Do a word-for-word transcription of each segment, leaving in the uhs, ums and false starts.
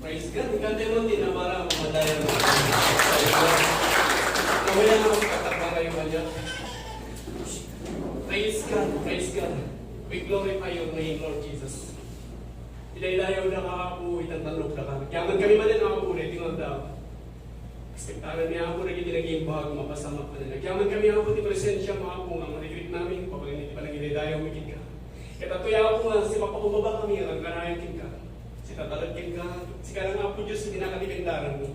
Praise God. Ikantay mo, tinamara, mamadayan mo. Praise God. Nawala na ang pagkakarayo kanya. Praise God. Praise God. We glorify your name, Lord Jesus. Idaydayaw da ka, Apo, itan tanok da ka. Kaya man kami manen, Apo, na iti nga aldaw. Aspektaran ni Apo, dagiti nag-imbag, mapasamak manen. Agyaman kami, Apo, ti presensia mo, Apo, nga marigrit namin, pabalin iti panagidaydayaw mi kenka. Ket atoy, Apo, nga sipapakumbaba kami, nga nagkanayon kenka. Sitatalek kenka, sika nga, Apo Dios, iti nakadipendaran mi.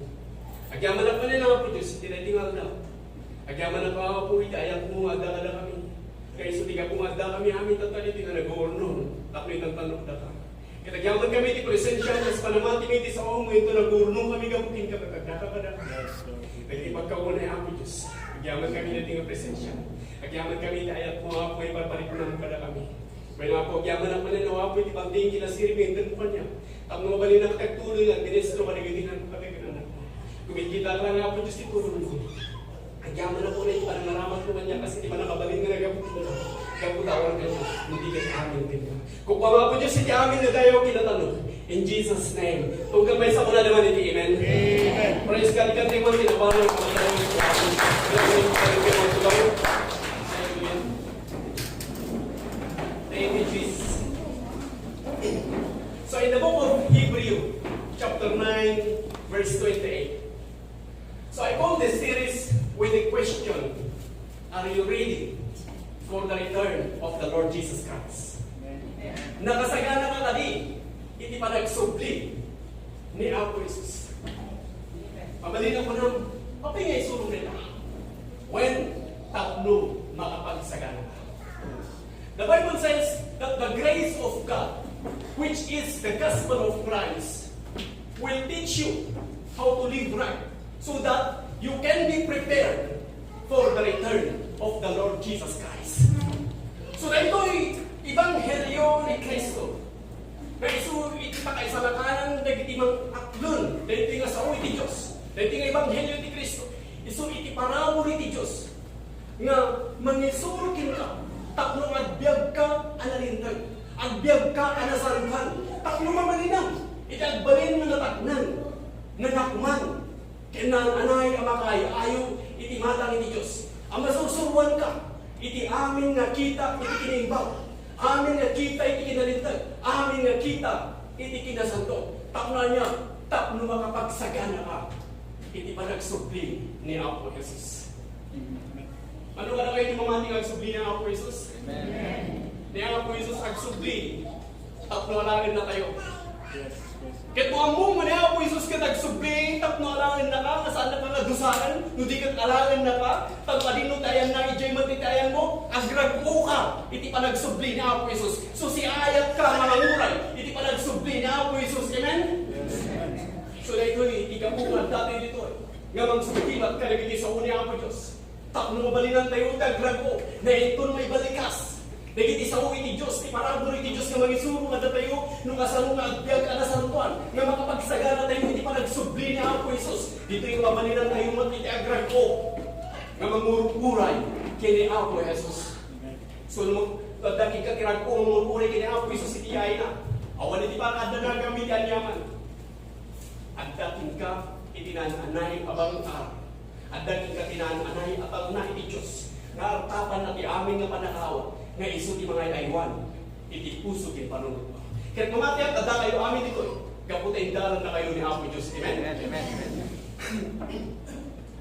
Agyamanak manen, Apo Dios, iti daytoy nga aldaw. Agyamanak, Apo, iti ayat mo nga adda kadakami. Kayso ti gapu nga adda kami amin, tatta ditoy nga nag-uurnon, tapno itan tanok da ka. Ket agyaman kami ti presensia, kas panamati mi ti sao mo, inton nag-uurnon kami gapu kenka, ket addaka kadakami. Dagiti pagkaunay, Apo Dios. Agyaman kami daytoy nga presensia. Agyaman kami iti ayat mo, Apo, iparpariknam kadakami. Wen, Apo, agyamanak manen, Apo, iti pagdingki na siribing ken kanya. Tapno mabalinnak ti agtuloy nga agministro kadagiti nagpatay ken anak. Kumikita ka lang, Apo Dios, ti tulong mo. Agyamanak manen iti panangaramat mo kanya, kas iti panakabalin nga nagapu-, gapu ta awan kanya, no di ket amin kanya. Kukuam, Apo Dios, iti amin nga dayaw ken natanok. In Jesus' name. Tunggal maysa, kuna naman iti amen. Amen. Praise God. Ikantay mo, tinamara, mamadayan mo. Hallelujah. Thank you, Jesus. So in the book of Hebrew, chapter nine, verse twenty-eight. So I call this series with a question. Are you ready for the return of the Lord Jesus Christ? Amen. Nakasagana ka kadi iti panagsubli ni Apo Jesus? Abalin ko na, apay nga isurong nila? When? Tapno makapagsagana ka. The Bible says that the grace of God, which is the gospel of Christ, will teach you how to live right so that you can be prepared for the return of the Lord Jesus Christ. So, daytoy ebanghelio ni Cristo. Nga isu iti pakaisalakanan dagiti mang-aklon daytoy nga sao iti Dios. Daytoy nga ebanghelio ti Cristo. Isu iti parabur iti Dios nga mangisuro kenka tapno agbiagka a nalinteg, agbiagka a nasantoan, tapno mabalinam iti agbalin nga natapnan, nga nakman, ken naan-anay a makaayo-ayo iti matang iti Dios, a masursuroanka iti amin nga kita iti kinaimbag, amin nga kita iti kinalinteg, amin nga kita iti kinasanto. Tapno ania? Tapno makapagsaganaka iti panagsubli ni Apo Jesus. Ano kadakayo ti mamati nga agsubli ni Apo Jesus? Amen. Ni Apo Jesus agsubli tapno alaennatayo. Yes, yes. Ket no ammom nga ni Apo Jesus ket agsubli tapno alaennaka, nga saannaka nga dusaen, no di ket alaennaka, tapno adinno ti ayanna idiay met iti ayanmo, agrag-oka iti panagsubli ni Apo Jesus. So, siayatka nga manguray iti panagsubli ni Apo Jesus. Amen? Yes. So, daytoy ti gapu nga adda tayo ditoy nga mangsubli kadagiti sao ni Apo Dios. Tapno mabalinantayo ti agrag-o, nga inton maibalikas dagiti sao iti Dios, ti parabur iti Dios nga mangisuro kadatayo, no kasano nga agbiag a nasantoan, nga makapagsaganatayo iti panagsubli ni Apo Jesus. Ditoy nga mabalinantayo met iti agrag-o nga mangururay ken ni Apo Jesus. So, no adda kenka ti rag-o nga mangururay ken ni Apo Jesus iti yaayna, awan iti pakaadda na agamit ti aniaman. Adda kenka iti naan-anay a bang-ar. Adda kenka ti naan-anay a talna iti Dios, nga artapanna ti amin nga pannakaawat, nga isu ti mangay-aywan iti puso ken panunotna. Ket mamatiak, adda kayo amin ditoy, gapu ta indalannakayo ni Apo Dios. Amen? Amen, amen, amen.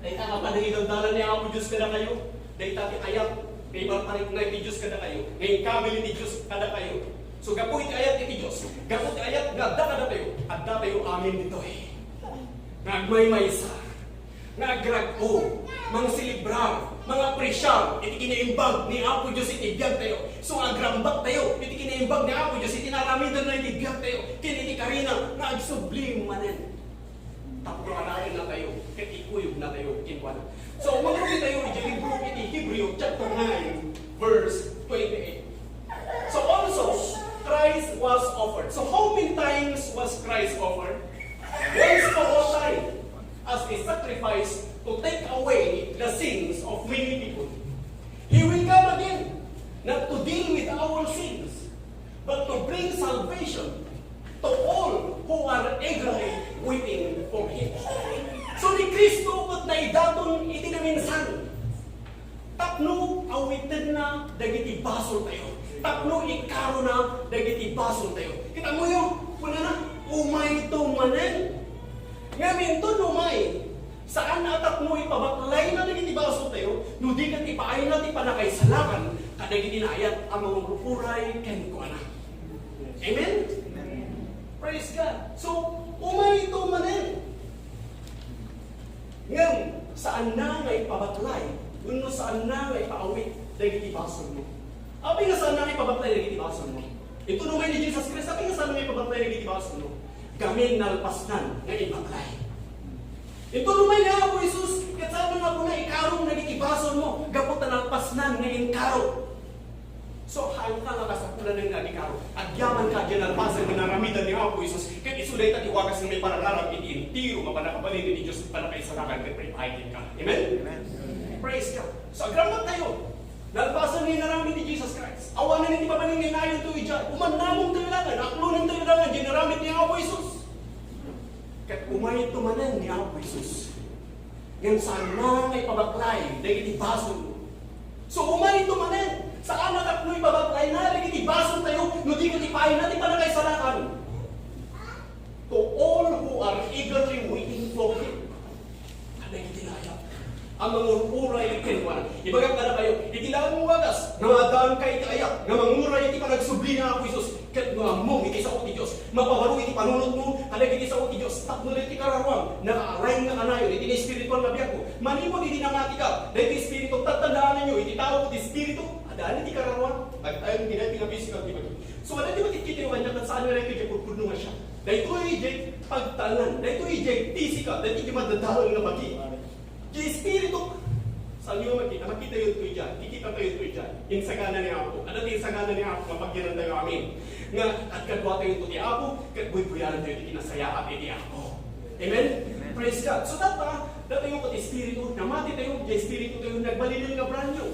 Dayta nga panangidaldalan ni Apo Dios kadakayo, dayta ti ayat nga iparparikna iti Dios kadakayo, nga inkabil iti Dios kadakayo. So, gapu iti ayat iti Dios, gapu iti ayat nga adda kadatayo, adda tayo amin ditoy. Nga agmaymaysa, nga agrag-o, mangselebrar, mangapresiar iti kinaimbag ni Apo Dios iti biag tayo. So, agrambak tayo iti kinaimbag ni Apo Dios iti naramidenna iti biag tayo, ken iti karina nga agsubli manen. Tapno alaennatayo ket ikuyogna tayo kenkuana. So, mangruna tayo iti libro iti Hebreo chapter nine, verse twenty-eight. So also, Christ was offered. So how many times was Christ offered? Once for all time, as a sacrifice to take away the sins of many people. He will come again, not to deal with our sins, but to bring salvation to all who are eagerly waiting for Him. So, ni Cristo ket naidaton iti naminsan tapno awitenna dagiti basoltayo, tapno ikarona dagiti basoltayo. Kitamoyo, kunana, "Umayto manen." Ngem inton umay, saan a tapno ipabaklayna dagiti basoltayo, no di ket ipaayna ti pannakaisalakan kadagiti naayat a mangur-uray kenkuana. Amen? Praise God. So, umayto manen. Ngem, saanna nga ipabaklay, wenno saanna nga ipaawit dagiti basolmo. Apay nga saanna nga ipabaklay dagiti basolmo? Inton umay ni Jesus Christ, apay nga saanna nga ipabaklay dagiti basolmo? Gamin nalpasnan nga ibaklay. Inton umay ni Apo Jesus, ket saanna nga kunana, "Ikarom dagiti basolmo," gapu ta nalpasnan nga inkaro. So, haanka nga kasapulan nga agikaro. Agyamanka diay nalpasen nga naramidan ni Apo Jesus, ket isu dayta ti wagas nga maiparararam iti entero nga pannakabalin iti Dios, pannakaisalakan ket paipaaytenka. Amen? Amen. Praise God. So, agrammaktayo. Nalpasen nga inaramid ni Jesus Christ. Awanen iti mabalin nga inayonto idiay. Umannamongtayo laengen, aklonentayo laengen diay inaramid ni Apo Jesus. Ket umayto manen ni Apo Jesus. Ngem saanna nga ipabaklay dagiti basolmo. So, umayto manen, saanna tapno ipabaklayna dagiti basoltayo no di ket ipaayna ti pannakaisalakan. To all who are eagerly waiting for Him. Kadagiti naayat a mangur-uray kenkuana. Ibagak kadakayo, iti laeng nga wagas, nga maadaanka iti ayat nga manguray iti panagsubli ni Apo Jesus. Ket no ammom iti sao ti Dios, mapabaro iti panunotmo kadagiti sao ti Dios, tapno daytoy kararuam, nakaalign nga kanayon iti espirituan nga biagmo. Manipud idi namatika, daytoy espiritu, tatandaananyo, iti tao ket espiritu, adda iti kararuam, agtaeng ti daytoy nga pisikal ti bagi. So, adda ti makitkitayo kaniak ket saan nga daytoy diay pudpudno nga siak. Daytoy diay pagtaengan, daytoy diay pisikal, daytoy diay madadael nga bagi. Ti Espiritu, saanyo nga makita, makitayonto idiay, kikitatayo idiay. Insagana ni Apo. Adda ti insagana ni Apo nga pagyanan tayo, amen. Nga, agkaduatayo ti Apo, ket buybuyanan tayo ti kinasayaat iti Apo. Amen? Amen. Praise God. So, data, datayo ket Espiritu, namati tayo, ti Espiritu tayo, nagbalinen nga brand new.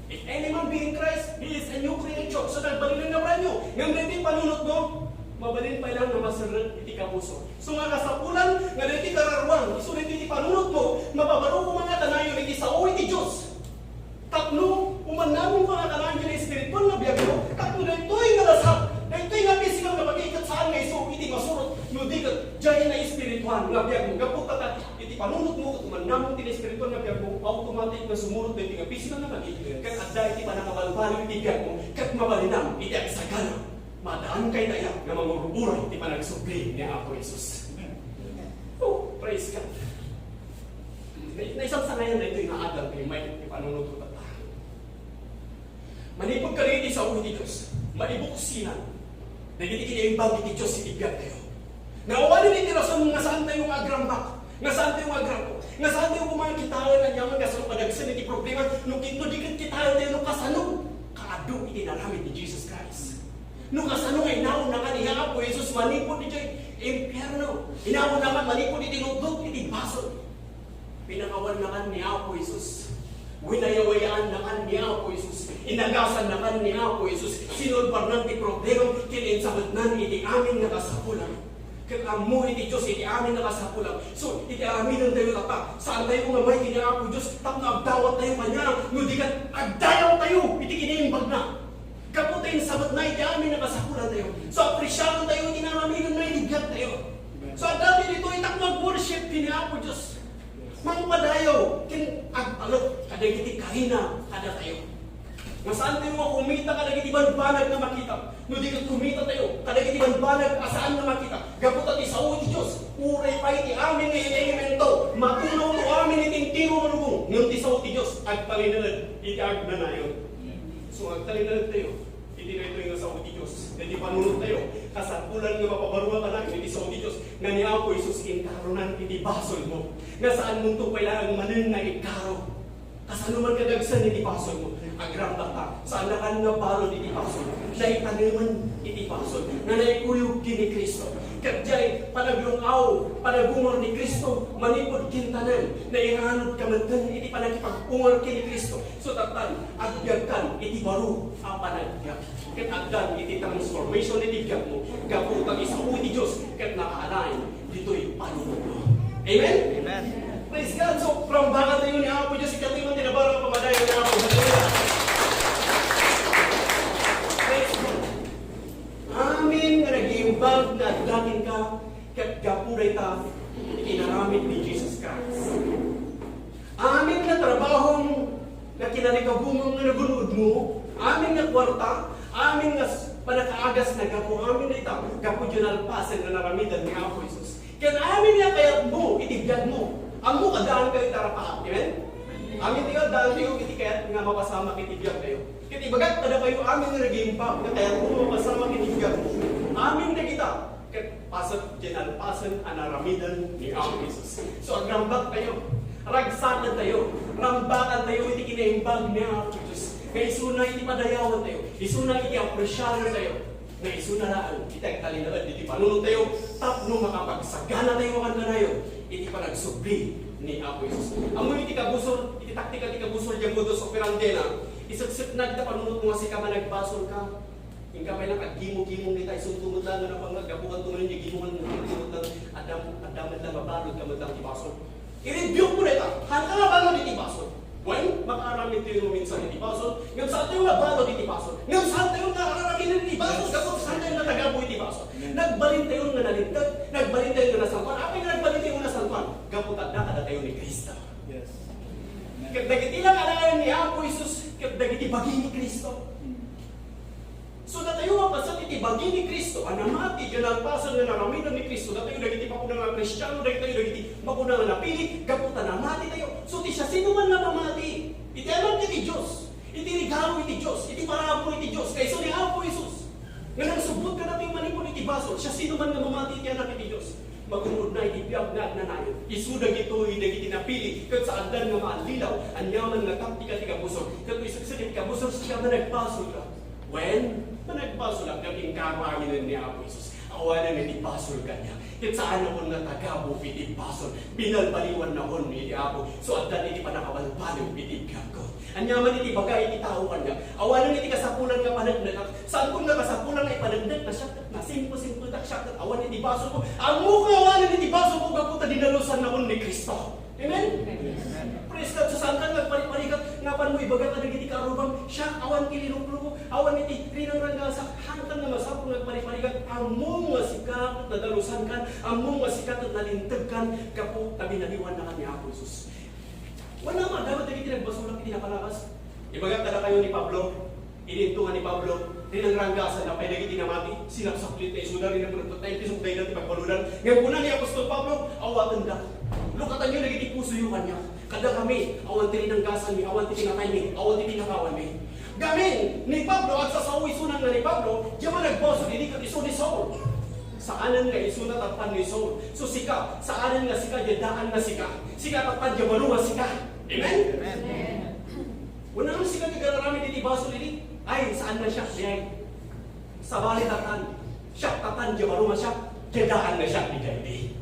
If any man be in Christ, he is a new creature. So, nagbalinen nga brand new. Ngem daytoy panunotmo, mabalin pay laeng nga maserrek iti kapuso. So nga kasapulan nga daytoy kararuam, isu daytoy ti panunotmo, mapabaro koma nga kanayon iti sao iti Dios. Tapno, umannamongka nga kanayon ti espirituan nga biagmo, tapno daytoy nga lasag, daytoy nga pisikal nga bagi, ket saan nga isu iti masurot, no di ket diay nga espirituan nga biagmo. Gapu ta iti panunotmo, ket umannamong ti espirituan nga biagmo, automatic nga sumurot daytoy nga pisikal nga bagi, ket adda iti pannakabalbaliw iti biagmo, ket mabalinam iti agsagana. Maadaanka iti ayat nga mangur-uray ti panagsubli ni Apo Jesus. Oh, praise God. Nai-, naisangsangayan daytoy nga adal nga immay ti panunotmo tatta. Manipud kadagiti sao iti Dios, maibuksinan dagiti kinaimbag iti Dios iti biagtayo. Nga awanen iti rason nga saantayo nga agrambak, nga saantayo nga agrangko, nga saantayo koma nga kitaen aniaman kasano kadagsen iti problema, no kinto di ket kitaentayo no kasano kaadu iti inaramid ni Jesus Christ. No kasano nga inaonnaka ni Apo Jesus manipud idiay impierno, inaonnaka manipud iti lutlut iti basol. Pinangawannakan ni Apo Jesus. Winayawayaannakan ni Apo Jesus. Inagasannakan ni Apo Jesus. Sinulbarnan ti problema ken insabetnan iti amin nga kasapulan. Ket ammo iti Dios iti amin nga kasapulan. So, iti aramidentayo latta, saantayo nga umay ken ni Apo Dios tapno agdawattayo kaniana, no di ket agdayawtayo iti kinaimbagna. Gapu ta insabetna iti amin nga kasapulantayo. So, apresiarontayo iti inaramidenna iti biagtayo. So, adda ti ditoy tapno ag-worship ken ni Apo Dios. Mangpadayaw ken agtalek kadagiti karina kadatayo. Nga saantayo nga kumita kadagiti banbanag nga makita. No di ket kumitatayo kadagiti banbanag a saan nga makita. Gapu ta ti sao ti Dios, uray pay ti amin nga elemento, matunawto amin iti entero nga lubong. Ngem ti sao ti Dios, agtalinaed iti agnanayon. So, agtalinaedtayo iti daytoy nga sao ti Dios. Iti panunottayo, kasapulan nga mapabaruan tayo iti sao ti Dios nga ni Apo Jesus inkaronan iti basolmo. Nga saanmonto pay laeng manen nga ikaro. Kasano man kadagsen iti basolmo, agrambakka, saannakan nga balud iti basol, naitanemen iti basol, nga naikuyog ken ni Cristo. Ket diay panagrung-aw, panagungor ni Cristo, manipud kintanem, nairanudka metten iti panakipag-ungor ken ni Cristo. So, tattan, agbiagkan iti baro a panagbiag. Ket addan iti transformation iti biagmo, gapu ta isao ti Dios, ket nakaalaen ditoy panunotmo. Amen? Amen. Praise God. So, rambakan tayo ni Apo Dios, ikatayo man ti nabaro a pamadayo ni Apo. Hallelujah. Praise God. Amin nga nagiimbag nga adda kenka, ket gapu dayta, inaramid ni Jesus Christ. Amin nga trabahom nga kinarikabungom nga nagun-odmo, amin nga kuarta, amin nga s-, pannakaagas nga gapu, amin dayta, gapu diay nalpasen nga naramidan ni Apo Jesus. Ken amin nga kayatmo iti biagmo, ammok a daankayo iti arapaap. Amen? Amin tayo, daantayo iti kayat nga mapasamak iti biagtayo. Ket ibagak kadakayo, amin nga nagiimbag nga kayatmo nga mapasamak iti biagmo, amin dagita ket paset diay nalpasen a naramidan ni Apo Jesus. So, agrambak tayo. Ragsakan tayo. Rambakan tayo iti kinaimbag ni Apo Jesus. Nga isuna iti padayawan tayo. Isuna iti apresiaran tayo. Nga isuna laeng iti agtalinaed iti panunot tayo tapno makapagsagana tayo a kankanayon iti panagsubli ni Apo Jesus. Ammo iti kabusor, iti taktika ti kabusor, diay modus operandi na, iseksekna iti panunotmo nga sika managbasol ka. Inka pay nakagimu-gimu dita, isunto met laeng nga napangngag, gapu kanto manen, gigimuan mo, isunto met laeng, adda, adda met laeng mabalud ka met laeng ti basol. I-rebuke mo dayta, haanka nga balud iti basol. Wen, makaaramid tayo no minsan iti basol, ngem saan tayo nga balud iti basol. Ngem saan tayo nga aramiden iti basol, gapu saan tayo nga tagabu iti basol. Nagbalin tayo nga nalinteg, nagbalin tayo nga nasantoan. Apay nga nagbalin tayo nga nasantoan? Gapu ta adda kadatayo ni Cristo. Yes. Ket dagiti nangalaen ni Apo Jesus, ket dagiti bagi ni Cristo. So, datayo a paset iti bagi ni Cristo a namati, diay nalpasen nga naramidan ni Cristo, datayo dagiti makuna nga Kristiano, dagitayo dagiti makuna nga napili, gapu ta namati tayo. So, ti siasinoman nga mamati, iti anak iti Dios, iti regalo iti Dios, iti parabur iti Dios, kaiso ni Apo Jesus, nga nangsubbot kadatayo manipud iti basol, siasinoman nga mamati iti anak iti Dios, magun-odna iti biag nga agnanayon. Isu dagitoy dagiti napili, ket saandan nga maallilaw, aniaman nga taktika ti kabusor, ket no iseksek iti kabusor, sika nga nagbasolka. Wen, managbasolak nga inkaro aminen ni Apo Jesus. Awanen iti basol kaniak. Ket saanakon nga tagabu iti basol. Binalbaliwannakon iti Apo. So, addan iti pannakabalbaliw iti biagko. Aniaman iti ibaga iti tao kaniak. Awanen iti kasapulan nga paneknekak. Saankon nga kasapulan nga ipaneknek, na siak, nasimpesimpetak siak, ket awan iti basolko. Ammok nga awanen iti basolko gapu ta dinalosannakon ni Cristo. Amen? Amen. Praise God. So, saankan nga agpariparigat, nga apanmo ibaga kadagiti kaarrubam, siak, awan ti linukluko, awan iti rinangranggasak, haankan nga masapul nga agpariparigat, ammom nga sika ket nadalosankan, ammom nga sika ket nalintegkan, gapu ta binaliwannakan ni Apo Jesus. Wen, adda met dagiti nagbasolak iti nakalabas. Ibaga kadakayo ni Pablo, Idinto nga ni Pablo, rinangranggasanna pay dagiti namati, sinapsaplit ta isuda, rinangranggasanna, ta inpisok dayta ti pagbaludan. Ngem kuna ni apostol Pablo, awatenda. Lukatanyo dagiti pusoyo kaniak. Kadakami, awan ti rinanggasanmi, awan ti pinataymi, awan ti pinakawanmi. Gamin, ni Pablo, agsasao isuna nga ni Pablo, diay managbasol idi ket isu ni Saul. Saanen nga isuna tappan ni Saul. So sika, saanen nga sika, diay daan nga sika. Sika tappan diay baro nga sika. Amen? Amen. Unay sika ti agaramid iti basol idi? Ay, saan nga siak, diay. Sabali tatan, siak tatan, diay baro nga siak, diay daan nga siak, diay.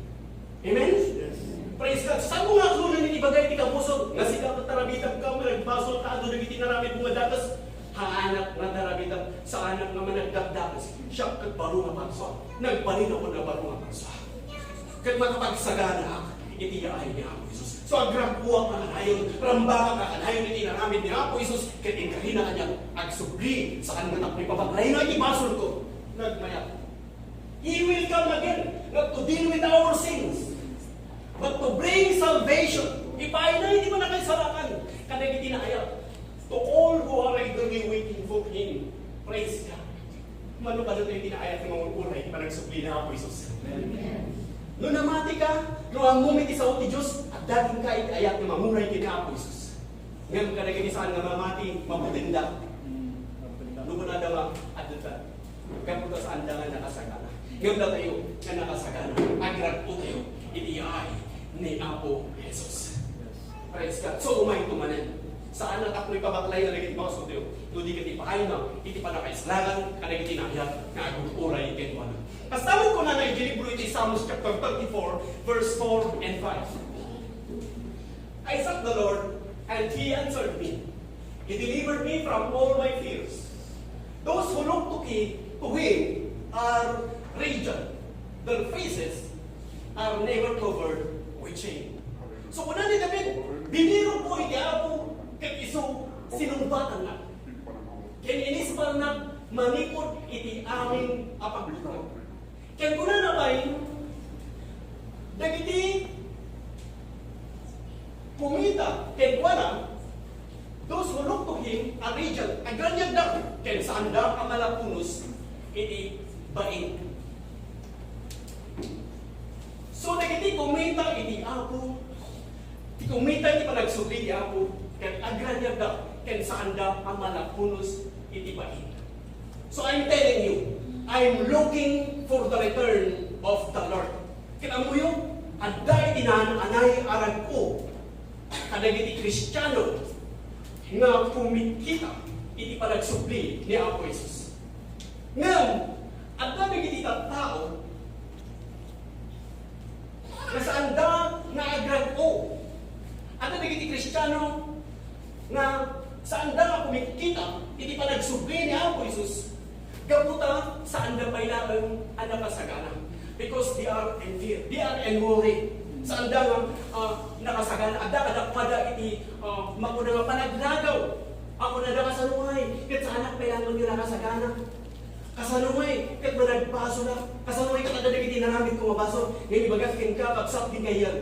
Amen? Yes. Praise God. Saan mo nga aklonen iti bagay ti kabusor? Nga sika ket tarabitak ka, managbasol ka, adu dagiti inaramid mo nga dakes. Haanak nga tarabitak, saanak nga managdakdakes. Siak ket baro nga bansa. Nagbalinakon a baro nga bansa. Ket makapagsaganaak iti yaay ni Apo Jesus. So, agragguak a kanayon, rambakak a kanayon iti inaramid ni Apo Jesus, ket inkarina kaniak agsubli, saan nga tapno ipabaklayna iti basolko. Nagmayat. He will come again, not to deal with our sins, but to bring salvation. Ipaayna iti pannakaisalakan kadagiti naayat. To all who are eagerly waiting for Him. Praise God. Mano kadatayo ti naayat nga mangur-uray iti panagsubli ni Apo Jesus. Amen. No namati ka, no ammom iti sao ti Dios, adda kenka iti ayat nga manguray ken ni Apo Jesus. Ngem kadagiti saan nga mamati, mabutenda. Mm, mabutenda. No kunada nga, adda ta. Gapu ta saanda nga nakasagana. Ngem datayo nga nakasagana, agragguak tayo iti yaay ni Apo Jesus. Yes. Praise God. So, umayto manen. Saan a tapno ipabaklay na dagiti basoltayo, no di ket ipaayna iti pannakaislakan kadagiti naayat nga agur-uray kenkuana. Kasta met kunana iti libro iti Psalms chapter thirty-four, verse four and five. "I sought the Lord, and He answered me. He delivered me from all my fears. Those who look to He, to Him are radiant. Their faces are never covered with shame." So, kuna ni David, "Binirokko iti Apo, ket isu sinungbatannak. Ken inisbalnak manipud iti amin a pagbulag." Ken kunana pay, dagiti kumita kenkuana, "Those who look to Him are radiant." Agraniagda, ken saanda a malapunos iti bain. So, dagiti kumita iti Apo, ti kumita iti panagsubli ti Apo, ket agraniagda, ken saanda a malapunos iti bain. So, I'm telling you, I'm looking for the return of the Lord. Ket ammoyo, adda iti naan-anay a rag-o kadagiti Kristiano nga kumikita iti panagsubli ni Apo Jesus. Ngem, adda dagiti tattao nga saanda nga agrag-o. Adda dagiti Kristiano nga saanda nga kumikita iti panagsubli ni Apo Jesus, gapu ta saanda pay laeng a nakasagana. Because they are in fear, they are in worry. Saanda nga, ah, nakasagana, adda kadakuada iti, ah, makuna nga panaglagaw. Apo na da kasano ngay, ket saanak pay laeng nga nakasagana. Kasano ngay, ket managbasolak. Kasano ngay, ket adda dagiti inaramidko nga basol. Ngem ibagak kenka, kabsat, dika iyan.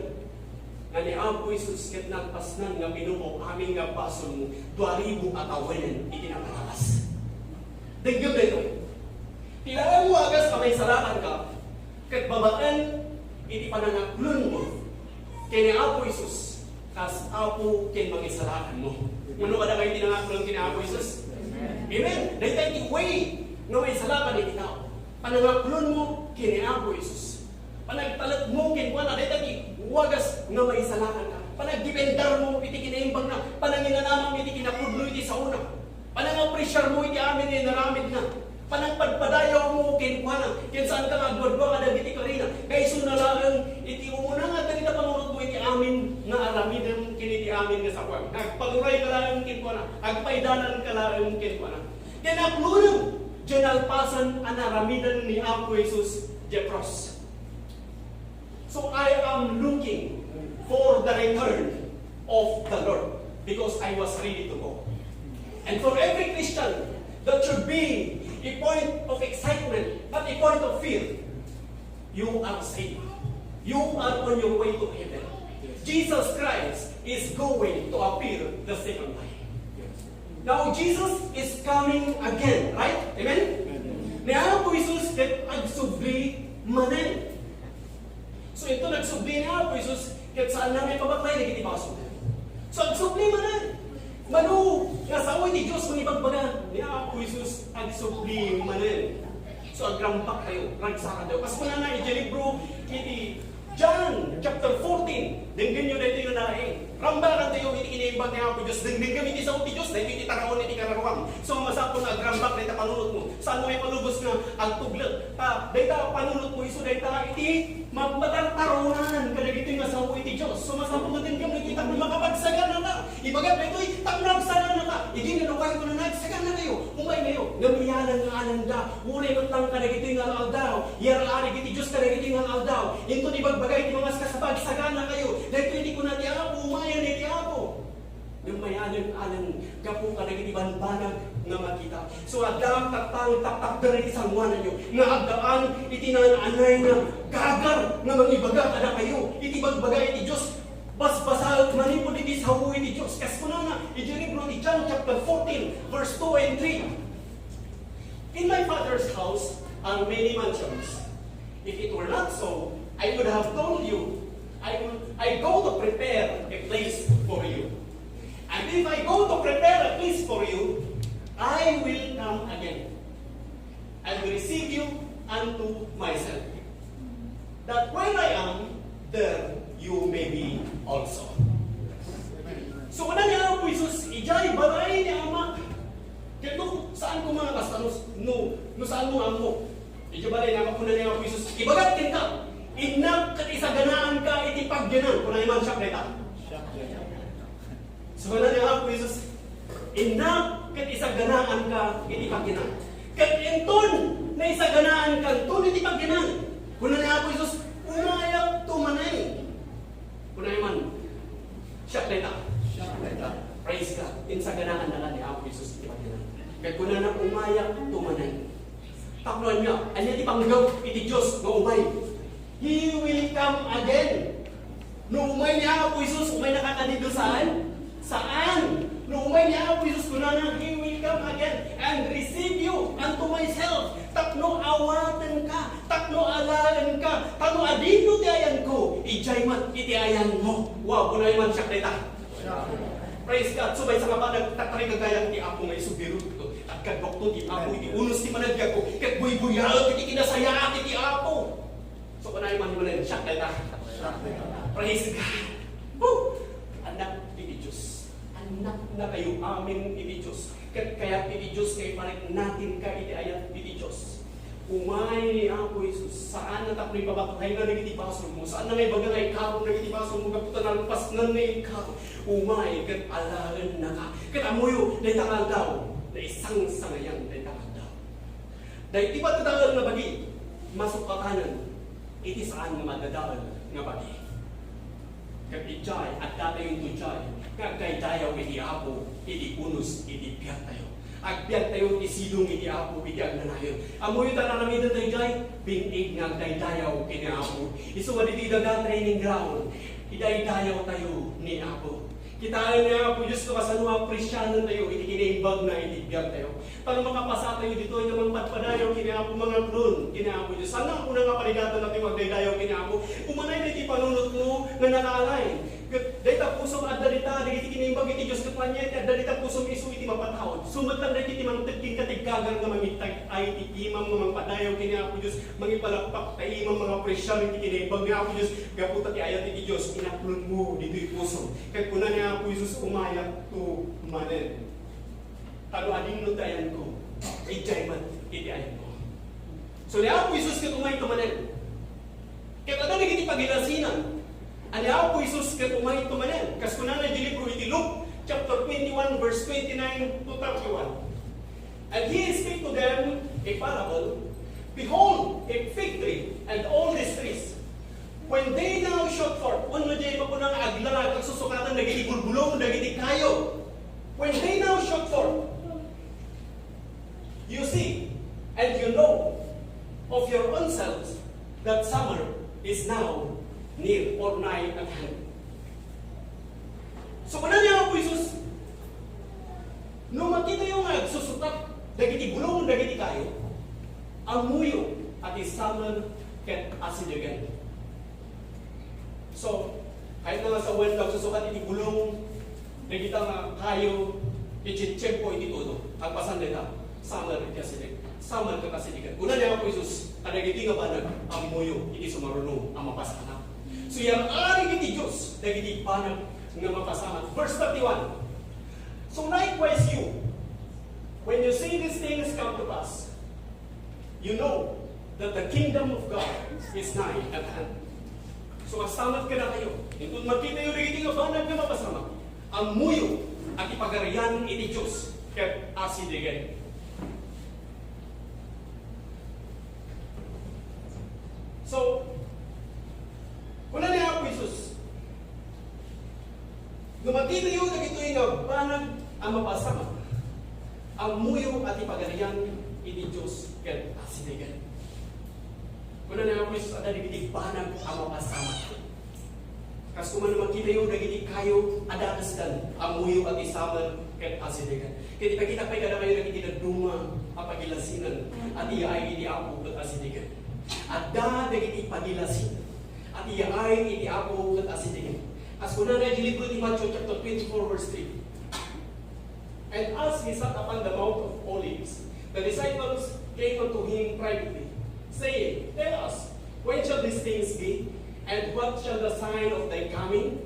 Nga ni Apo Jesus ket nagpasnan nga pinukaw amin nga basolmo, dua ribu a tawenen iti napalabas. Denggem daytoy. Ti laeng wagas a maisalakanka, ket babaen iti panangaklonmo ken ni Apo Jesus, kas Apo ken Mangisalakanmo. Mano kadakayo ti nangaklon ken ni Apo Jesus? Amen. Amen. Dayta ti way nga maisalakan iti tao. Panangaklonmo ken ni Apo Jesus. Panagtalekmo kenkuana, dayta ti wagas nga maisalakanka. Panagdependermo iti kinaimbagna, pananginanamam iti kinapudno iti saona. Panangapresiarmo iti amin nga inaramidna. Panangpadpadayawmo kenkuana, ken saanka nga agduadua kadagiti karina. Kayatna laeng iti umuna nga dagita panunotmo iti amin nga aramidem ken iti amin nga sapuem. Agpanuray ka laeng kenkuana, agpaidanan ka laeng kenkuana. Ken aklonam, diay nalpasan a naramiden ni Apo Jesus diay krus. So I am looking for the return of the Lord because I was ready to go. And for every Christian, that should be a point of excitement, not a point of fear. You are saved. You are on your way to heaven. Jesus Christ is going to appear the second time. Now, Jesus is coming again, right? Amen? Amen. Ni Apo Jesus ket agsubli manen. So, ito nagsubli ni Apo Jesus, ket saan na nga ipabaklay dagiti basol. So, agsubli manen. Mano nga sao iti Dios mangibagbaga ni Apo Jesus, agsubli manen. So, agrambak tayo, ragsakan tayo. Kas kunana iti libro iti John chapter fourteen, denggenyo daytoy nga nalaing. Rambakan tayo iti kinaimbag ni Apo Dios. Dengdengngem iti sao ti Dios, daytoy iti taraon iti kararua. So, masapul nga agrambak dayta panunotmo. Saan mo ipalubos nga agtuglek? Ah, dayta panunotmo isu dayta iti mapatartaronan kadagitoy nga sao iti Dios. So, masapul nga dengngem daytoy tapno makapagsaganaka. Ibaga daytoy, tapno agsaganaka. Idi nga no kayo nga nagsaganakayo, umay kayo. Ngem iyalan nga alanda, uray met lang kadagitoy nga aldaw. Iyar-arig iti Dios kadagitoy nga aldaw. Inton ibagbaga iti mangaskasaba, agsaganakayo. Daytoy iti kuna ti Apo, umayen iti Apo. Ngem mayalan-alan gapu kadagiti banbanag nga makita. So, adda tattang taktakder iti sangoananyo nga addaan iti naan-anay nga gagar nga mangibaga kadakayo iti bagbaga iti Dios. Basbasaek manipud iti sao iti Dios. Kas kunana iti libro ti John chapter fourteen, verse two and three, "In my Father's house are many mansions. If it were not so, I would have told you. I will, I go to prepare a place for you. And if I go to prepare a place for you, I will come again and will receive you unto myself, that where I am, there you may be also." So, kuna ni Apo Jesus, "Idiay balay ni Amak." Ket no, saan ko nga kasta, no, no, no saan mo nga ammo? Idiay balay ni Amak, kuna ni Apo Jesus, "Ibagak kenka, innak ket isaganaanka iti pagyanan." Kuna man, siak dayta. So, kuna ni Apo Jesus, "Innak ket isaganaanka iti pagyanan." Ket inton naisaganaankanton iti pagyanan, kuna ni Apo Jesus, "Umayakto manen." Kuna man, "Siak dayta." Siak dayta. Praise God. Insaganaanna ni Apo Jesus iti pagyanan. Ket kunana, "Umayakto manen." Tapno ania, ania ti panggep iti Dios nga umay? He will come again. No umay ni Apo Jesus, umaynaka kadito, saan? Saan? No umay ni Apo Jesus, kunana, "He will come again and receive you unto myself." Tapno awatenka, tapno alaenka, tapno adingno ti ayanko, idiay met iti ayanmo. Wow, kunay man, "Siak dayta." Praise God. So, maysa nga banag, tatarigagayak ti Apo nga isu birutko. Agkadwakto ti Apo iti unos ti panagbiagko, ket buybuyaek iti kinasayaat iti Apo. So, kunay man, "Siak dayta." Praise God. Woo! Annak iti Dios. Annaknakayo amin iti Dios. Ket kayat iti Dios nga ipariknatenka iti ayat iti Dios. Umay ni Apo Jesus, saan nga tapno ipabaklay nga dagiti basolmo, saan nga ibaga nga ikaro dagiti basolmo, gapu ta nalpas nga nga ikaro. Umay ket alaennaka. Ket ammoyo, dayta nga aldaw, naisangsangayan dayta nga aldaw. Dayta nga aldaw nga bagi, masukatan iti saan nga madadael nga bagi. Ket idiay, addatayo idiay, nga agdaydayaw iti Apo, iti unos, iti biagtayo. Agbiagtayo iti sidong iti Apo, iti agnanayon. Ammoyo ta aramidentayo idiay, biin nga agdaydayaw ken ni Apo. Isu nga ditoy daga training ground, idaydayawtayo ni Apo. Kitaen ni Apo Dios no kasano apresianentayo iti kinaimbagna iti biagtayo. Tapno makapasatayo ditoy nga mangpadpadayaw ken ni Apo, mangaklon ken ni Apo Dios. Saan nga kuna nga parigatantayo nga agdaydayaw ken ni Apo? Umanay dagiti panunotmo nga nakaalaen. Ket dayta pusom adda dita, dagiti kinaimbag iti Dios, ket ania ti adda dita pusom isu iti mapatawad. Isu met laeng dagiti mangted ken katiggagan nga mangiktag-ay iti imam nga mangpadayaw ken ni Apo Dios, mangipalakpak ta imam nga mangapresiar iti kinaimbag ni Apo Dios, gapu ta ti ayat iti Dios, inaklonmo ditoy pusom. Ket kuna ni Apo Jesus, "Umayakto manen. Tapno adingno ti ayanko, idiay met iti ayanmo." So, ni Apo Jesus ket umayto manen. Ket adda dagiti pagilasinan a ni Apo Jesus ket umayto manen. Kas kunana iti libro iti Luke, chapter twenty-one, verse twenty-nine to thirty-one. And he spake to them a parable, "Behold, a fig tree and all these trees, when they now shoot forth," wenno diay makuna nga aglalag, agsusukatan dagiti bulbulong, dagiti kayo. "When they now shoot forth, you see, and you know of your own selves that summer is now near or nigh at hand." So, kuna ni Apo Jesus, no makitayo nga agsusukat dagiti bulong, dagiti kayo, ammoyo a ti summer ket asidegen. So, kayatna nga sawen nga agsusukat iti bulong, dagita nga kayo, iti tiempo iti tudo. Agpasan dayta, summer iti asideg. Summer ket asidegen. Kuna ni Apo Jesus, kadagiti nga banag, ammoyo iti sumaruno a mapasamak. So, yar-arig iti Dios dagiti banag nga mapasamak. Verse thirty-one. "So likewise you, when you see these things come to pass, you know that the kingdom of God is nigh at hand." So, masamak kadakayo. Inton makitayo dagiti nga banag nga mapasamak, ammoyo a ti Pagarian iti Dios ket asidegen. So, kuna ni Apo Jesus, no makitayo dagitoy nga banag a mapasamak, ammoyo a ti Pagarian iti Dios ket asidegen. Kuna ni Apo Jesus, adda dagiti banag a mapasamak. Kas kuma no makitayo dagiti kayo a dakesdan, ammoyo a ti summer ket asidegen. Ket ipakita pay kadakayo dagiti dadduma a pagilasinan a ti yaay iti Apo ket asidegen. Adda dagiti pagilasinan a ti yaay iti Apo ket asidegen. Kas kunana iti libro ti Mateo chapter twenty-four, verse three. And as he sat upon the Mount of Olives, the disciples came unto him privately, saying, "Tell us, when shall these things be? And what shall the sign of thy coming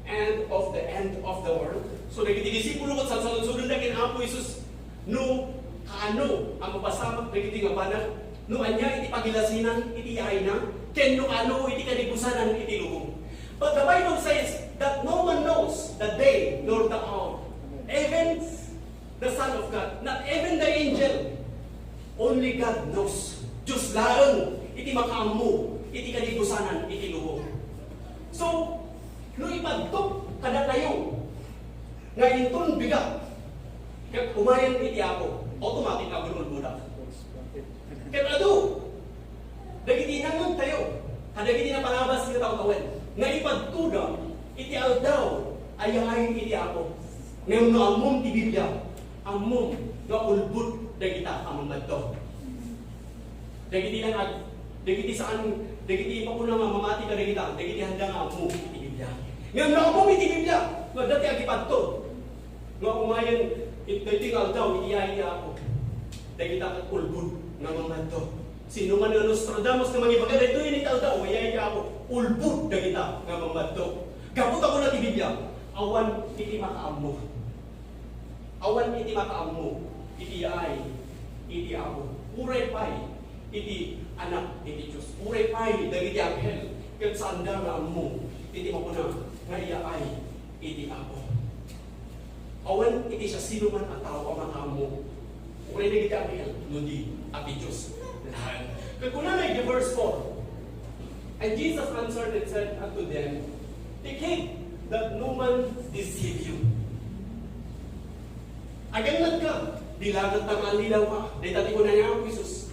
End of the end of the world. So, dagiti disipulo ket sansaludsodenda ken Apo Jesus, no kaano a mapasamak dagiti nga banag, no ania iti pagilasinan iti yaayna, ken no kaano iti kadibusanan iti lubong. But the Bible says that no one knows the day nor the hour, even the Son of God, not even the angel. Only God knows. Dios laeng iti makaammo iti kadibusanan iti lubong. So, no ipadto kadatayo nga inton bigat, ket umayen iti Apo, automatic a gulgulbudak. Ket adu, dagiti nangngegtayo, kadagiti naparabas nga tawen, nga ipadtoda iti aldaw a yaay iti Apo. Ngem no ammom ti Biblia, ammom nga ulbod dagita a mammadto. Dagiti nangag-, dagiti saan, dagiti makuna nga mamati kadagita, dagiti haanda nga ammo iti Biblia. Ngem no ammom iti Biblia, no adda ti agipadto, nga umayen it-, daytoy nga aldaw, iti yaay ti Apo. Dagita ket ulbod nga mammadto. Sino man nga Nostradamus nga mangibaga daytoy iti aldaw, yaay ti Apo, ulbod dagita nga mammadto. Gapu ta kuna ti Biblia, awan iti makaammo. Awan iti makaammo iti yaay iti Apo. Uray pay iti Anak iti Dios. Uray pay dagiti anghel ket saanda nga ammo iti makuna nga yaay iti Apo. Awan iti siasinoman a tao a makaammo, uray dagiti anghel, no di a ti Dios laeng. Ket kunana iti verse four, "And Jesus answered and said unto them, Take heed that no man deceive you." Agannadka, di la ket ta maallilaw ka. Dayta ti kuna ni Apo Jesus.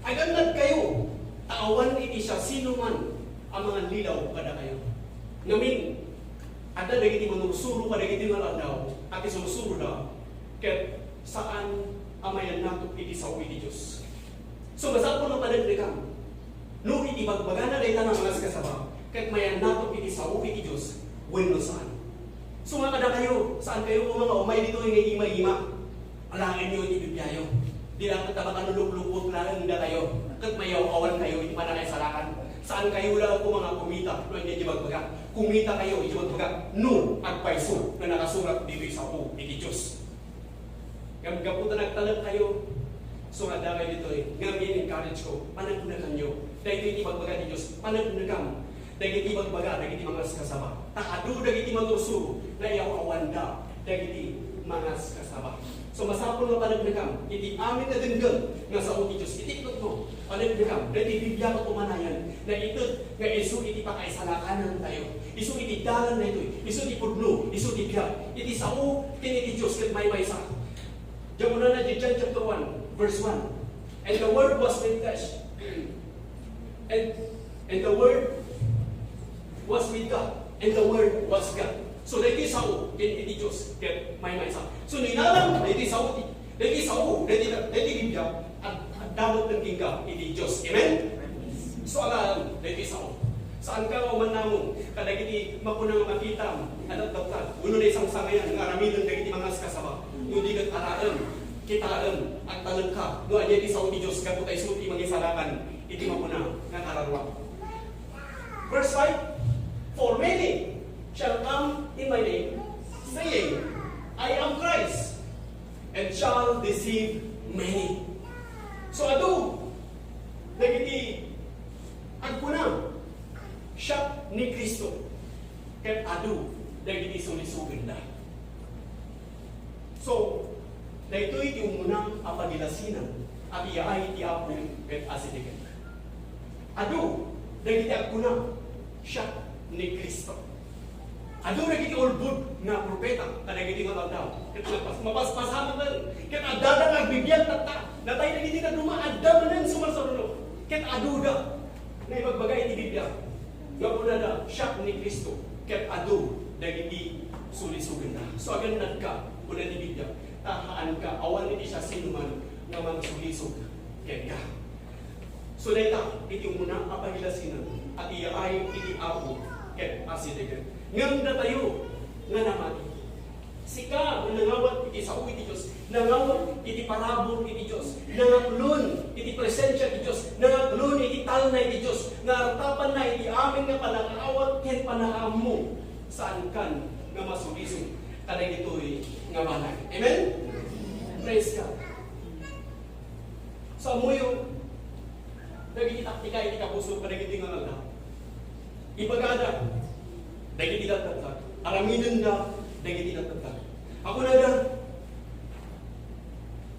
Agannadkayo, ta awan iti siasinoman a mangallilaw kadakayo. Ngamin, adda dagiti manursuro kadagiti nga aldaw, a ti sursuroda, ket saan a mayannato iti sao iti Dios. So, masapul nga paneknekam, no iti bagbagana dayta nga mangaskasaba, ket mayannato iti sao iti Dios, wenno saan. So, nga kadakayo, saankayo koma nga umay ditoy nga ima-ima. Alaenyo iti Bibliayo. Di la ket ta makanuluklukot laeng datayo, ket mayaw-awankayo iti pannakaisalakan. Saankayo la koma nga kumita no ania ti bagbaga. Kumitakayo iti bagbaga no agpayso nga nakasurat ditoy sao iti Dios. Ngem gapu ta nagtalekkayo, so nga adda kayo ditoy, ngem in-encourage ko, paneknekanyo. Daytoy ti bagbaga ti Dios, paneknekam. Dagiti bagbaga, dagiti mangaskasaba. Ta adu dagiti manursuro nga iyaw-awanda dagiti mangaskasaba. So, masapul nga paneknekam iti amin a denggen nga sao ti Dios. Iti iketmo, paneknekam dagiti Biblia nga kumanayan, naited nga isu iti pakaisalakanan tayo. Isu iti dalan daytoy, isu ti pudno, isu ti biag. Iti sao ken iti Dios ket maymaysa. Diay kunana iti John chapter one, verse one, "And the Word was made flesh." And, and the Word was with God. And the Word was God. So, daytoy sao ken iti Dios ket maymaysa. So, no inaram daytoy sao ti, daytoy sao, daytoy, daytoy Biblia, ag-, agdamot ken kenka iti Dios. Amen? So, alaem, daytoy sao. Saanka nga umannamong kadagiti makuna nga makitam a datdatag wenno naisangsangayan nga aramiden dagiti mangaskasaba. No di ket alaem, kitaem, agtalekka no ania ti sao ti Dios gapu ta isu ti mangisalakan iti makuna nga kararua. Verse five, "For many shall come in my name, saying, 'I am Christ,' and shall deceive many." So, adu dagiti agkuna, "Siak ni Cristo," ket adu dagiti sulisogenda. So, daytoy ti umuna a pagilasinan a ti yaay ti Apo ket asidegen. Adu dagiti agkuna, "Siak ni Cristo." Adu dagiti ulbod nga propeta kadagiti nga aldaw. Ket mapas-, mapaspasamak ket addada nga agbibiag tatta. Natay dagiti dadduma, adda manen sumarsaruno. Ket aduda nga ibagbaga iti Biblia nga kunada, "Siak ni Cristo," ket adu dagiti sulisogenda. So, agannadka, kuna ti Biblia, ta haanka, awan iti siasinoman nga mangsulisog kenka. So, dayta iti umuna a pagilasinan a ti yaay iti Apo ket asidegen. Ngem datayo nga namati, sika nga nangawat iti sao iti Dios, nangawat iti parabur iti Dios, nangaklon iti presensia ti Dios, nangaklon iti talna iti Dios, nga artapanna iti amin nga pannakaawat ken pannakaammo. Saankan nga masulisog kadagitoy nga banag. Amen? Praise God. So, ammoyo, dagiti taktika iti kabusor kadagiti nga aldaw. Ibagada dagiti datdatlag. Aramidenda dagiti datdatlag. Ako na da,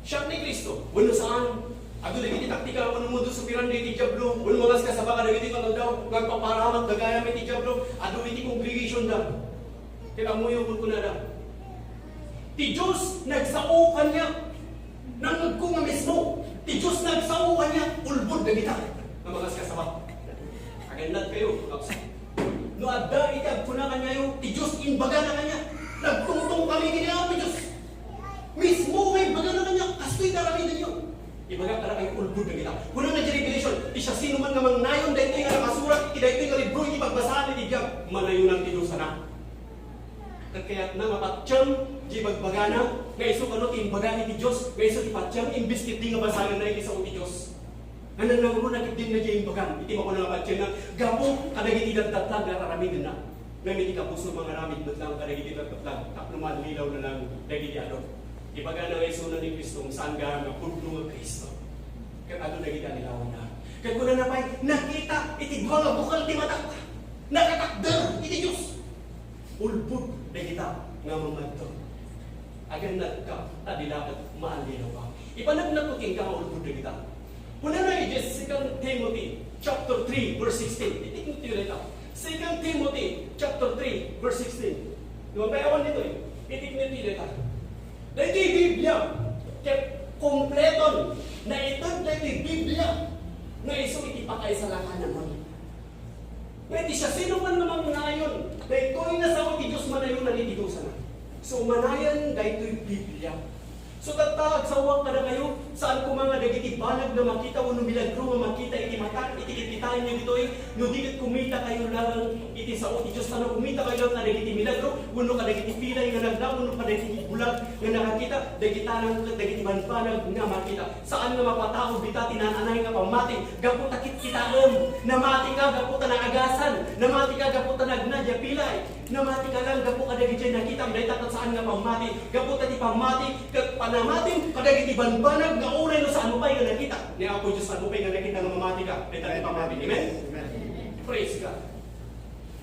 siak ni Cristo, wenno saan? Adu dagiti taktika wenno modus operandi iti Diablo, wenno mangaskasaba kadagiti nga aldaw, nga agpaparamat gagayam iti Diablo, adu iti congregation da. Ket ammoyo, kunkunada, ti Dios nagsao kaniak. Nangngegko nga mismo, ti Dios nagsao kaniak, ulbod dagita nga mangaskasaba. Agannad kayo, kapsa. No adda iti agkuna kaniayo, ti Dios imbagana kaniak. Nagtungtong kami ken ni Apo Dios. Mismo nga imbagana kaniak, kastoy ti aramidenyo. Ibagak kadakayo, ulbod dagita. Kunana iti Revelation, ti siasinoman nga mangnayon daytoy nga nakasurat iti daytoy nga libro iti pagbasaan iti biag, manayonan ti dusana. Ket kayatna nga patiem ti ibagbagana, nga isu kano ti imbagana ti Dios, nga isu ti patiem, imbes ketdi nga basaenna iti sao ti Dios. Nga nanangruna ketdi daydiay imbagan, iti makuna nga patienna, gapu kadagiti datdatlag nga ar-aramidenna. Ngem iti kabusor, mangaramid met laeng kadagiti datdatlag, tapno maallilawna laeng dagiti adu. Ibagana nga isuna ni Cristo, saan gayam nga pudno nga Cristo. Ket adu dagiti allilawenna. Ket kunana pay, nakita iti dua nga bukal ti matakta. Nakatakder iti Dios. Ulbod dagita nga mamadto. Agannadka, ta di la ket maallilawka. Ipanagnak kenka nga ulbod dagita. Kunana iti Second Timothy chapter three, verse sixteen. Itiknotayo dayta. Second Timothy chapter three, verse sixteen. Di ba, awan ditoy? Itiknotayo dayta. Daytoy Biblia, ket kompleton, naited daytoy Biblia nga isu iti pakaisalakanamon. Nga iti siasinoman nga mangnayon daytoy nga sao ti Dios, manayonan iti dusana. So, manayon daytoy Biblia. So, tatta, agsaoak kadakayo, saan koma nga dagiti banag nga makita wenno milagro nga makita iti mata, iti kikitaenyo ditoy, no di ket kumitakayo laeng iti sao ti Dios, ta no kumitakayo laeng kadagiti milagro, wenno kadagiti pilay nga nagna, wenno kadagiti bulag nga nakakita, dagita laeng ket dagiti banbanag nga makita. Saan nga mapatao dita ti naan-anay nga pammati gapu ta kitkitaem. Namati ka gapu ta naagasan. Namati ka gapu ta nagna diay pilay. Namati ka laeng gapu kadagiti nakitam. Dayta ket saan nga pammati. Gapu ta ti pammati ket panamatim kadagiti banbanag nga uray no saan mo pay nga nakita. Ni Apo Dios, saan mo pay nga nakita nga mamati ka. Dayta ti pammati. Amen? Amen. Praise God.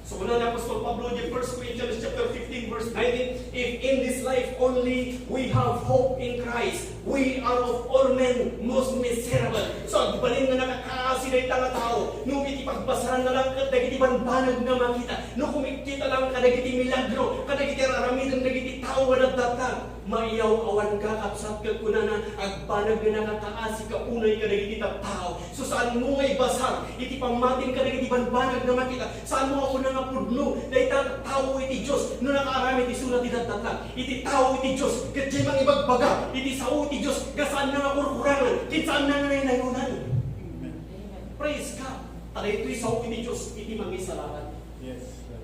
So, kuna ni Apostol Pablo iti First Corinthians chapter fifteen, verse nineteen, "If in this life only we have hope in Christ, we are of all men most miserable." So, agbalin nga nakakaasi dayta nga tao, no iti pagbasaanna lang ket dagiti banbanag nga makita, no kumitkita lang kadagiti milagro, kadagiti ar-aramiden dagiti tao nga nagdatna. Maiyaw-awanka, kabsat, ket kunana, agbanag nga nakakaasika unay kadagiti tattao. So, saan mo nga ibasar iti pammatim kadagiti banbanag nga makita? Saan mo nga kuna nga pudno dayta tao iti Dios no nakaaramid isuna ti datdatna? Iti tao iti Dios, ket diay mangibagbaga iti sao iti Dios nga saanna nga kurkurangan, ket saanna nga naynayonan. Praise God! Ta daytoy sao iti Dios iti mangisalakan. Yes, sir.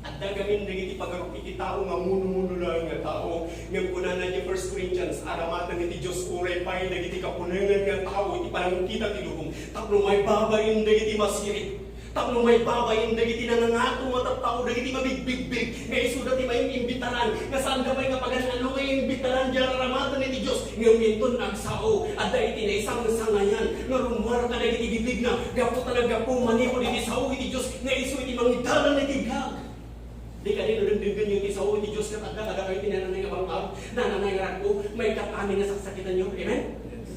Adda gamin dagiti pagarup iti tao nga muno-muno laeng nga tao. Ngem kunana iti First Corinthians, aramaten iti Dios uray pay dagiti kapunengan nga tao iti panangkita ti lubong tapno maibabain dagiti masirit. Tapno maibabain dagiti nangangato nga tattao, dagiti mabigbigbig nga isuda ti maimbitaran, nga saanda pay nga pagan-ano nga imbitaran diay ar-aramaten iti Dios. Ngem inton agsao, adda iti naisangsangayan nga rummuar kadagiti bibigna gapu ta naggapu manipud iti sao iti Dios nga isu iti mangidalan iti biag. Di kadi no dengdenggenyo ti sao iti Dios ket adda kadakayo ti nananay nga bang-ab, nananay nga rag-o, maikkat amin nga saksakitanyo. Amen?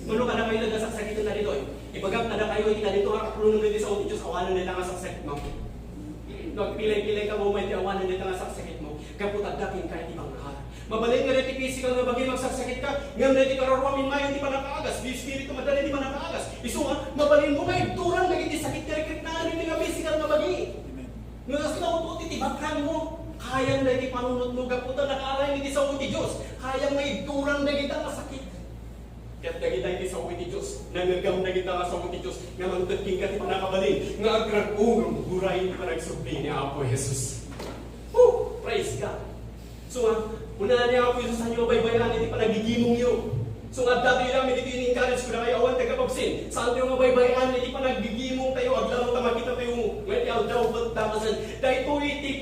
Mano kadakayo ti saksakiten daytoy? Ibagak kadakayo iti kadito nga aklongen ti sao ti Dios, awanen dayta nga saksakitmo. No agpilay-pilay ka, umay ti awanen dayta nga saksakitmo. Gapu ta adda kenka iti bang-ab. Mabalin nga daytoy physical nga bagi, magsaksakitka, ngem daytoy kararuam, immayen ti pannakaagas, ti Espiritu madda iti pannakaagas. Isu nga, mabalinmo nga igduran dagiti sakit nga rikrik na daytoy nga physical nga bagi. Amen. No kasla utut iti baknangmo, kayam daytoy panunotmo gapu ta nakaaram iti sao ti Dios. Kayam nga igduran dagita nga sakit. Ket dagita iti sao iti Dios, nangngegam dagita nga sao iti Dios, nga mangted kenka ti pannakabalin, nga agrag-o nga uray iti panagsubli ni Apo Jesus. Woo! Praise God! So, ah, kuna ni Apo Jesus, saanyo nga baybay-an iti panagigimongyo. So, nga adda tayo lang, iti in-encourage ko na kayo, awan taga-absent. Saantayo nga baybay-an iti panagigimong tayo, aglalo ta makita tayo nga iti aldaw, ket dakasen. Daytoy iti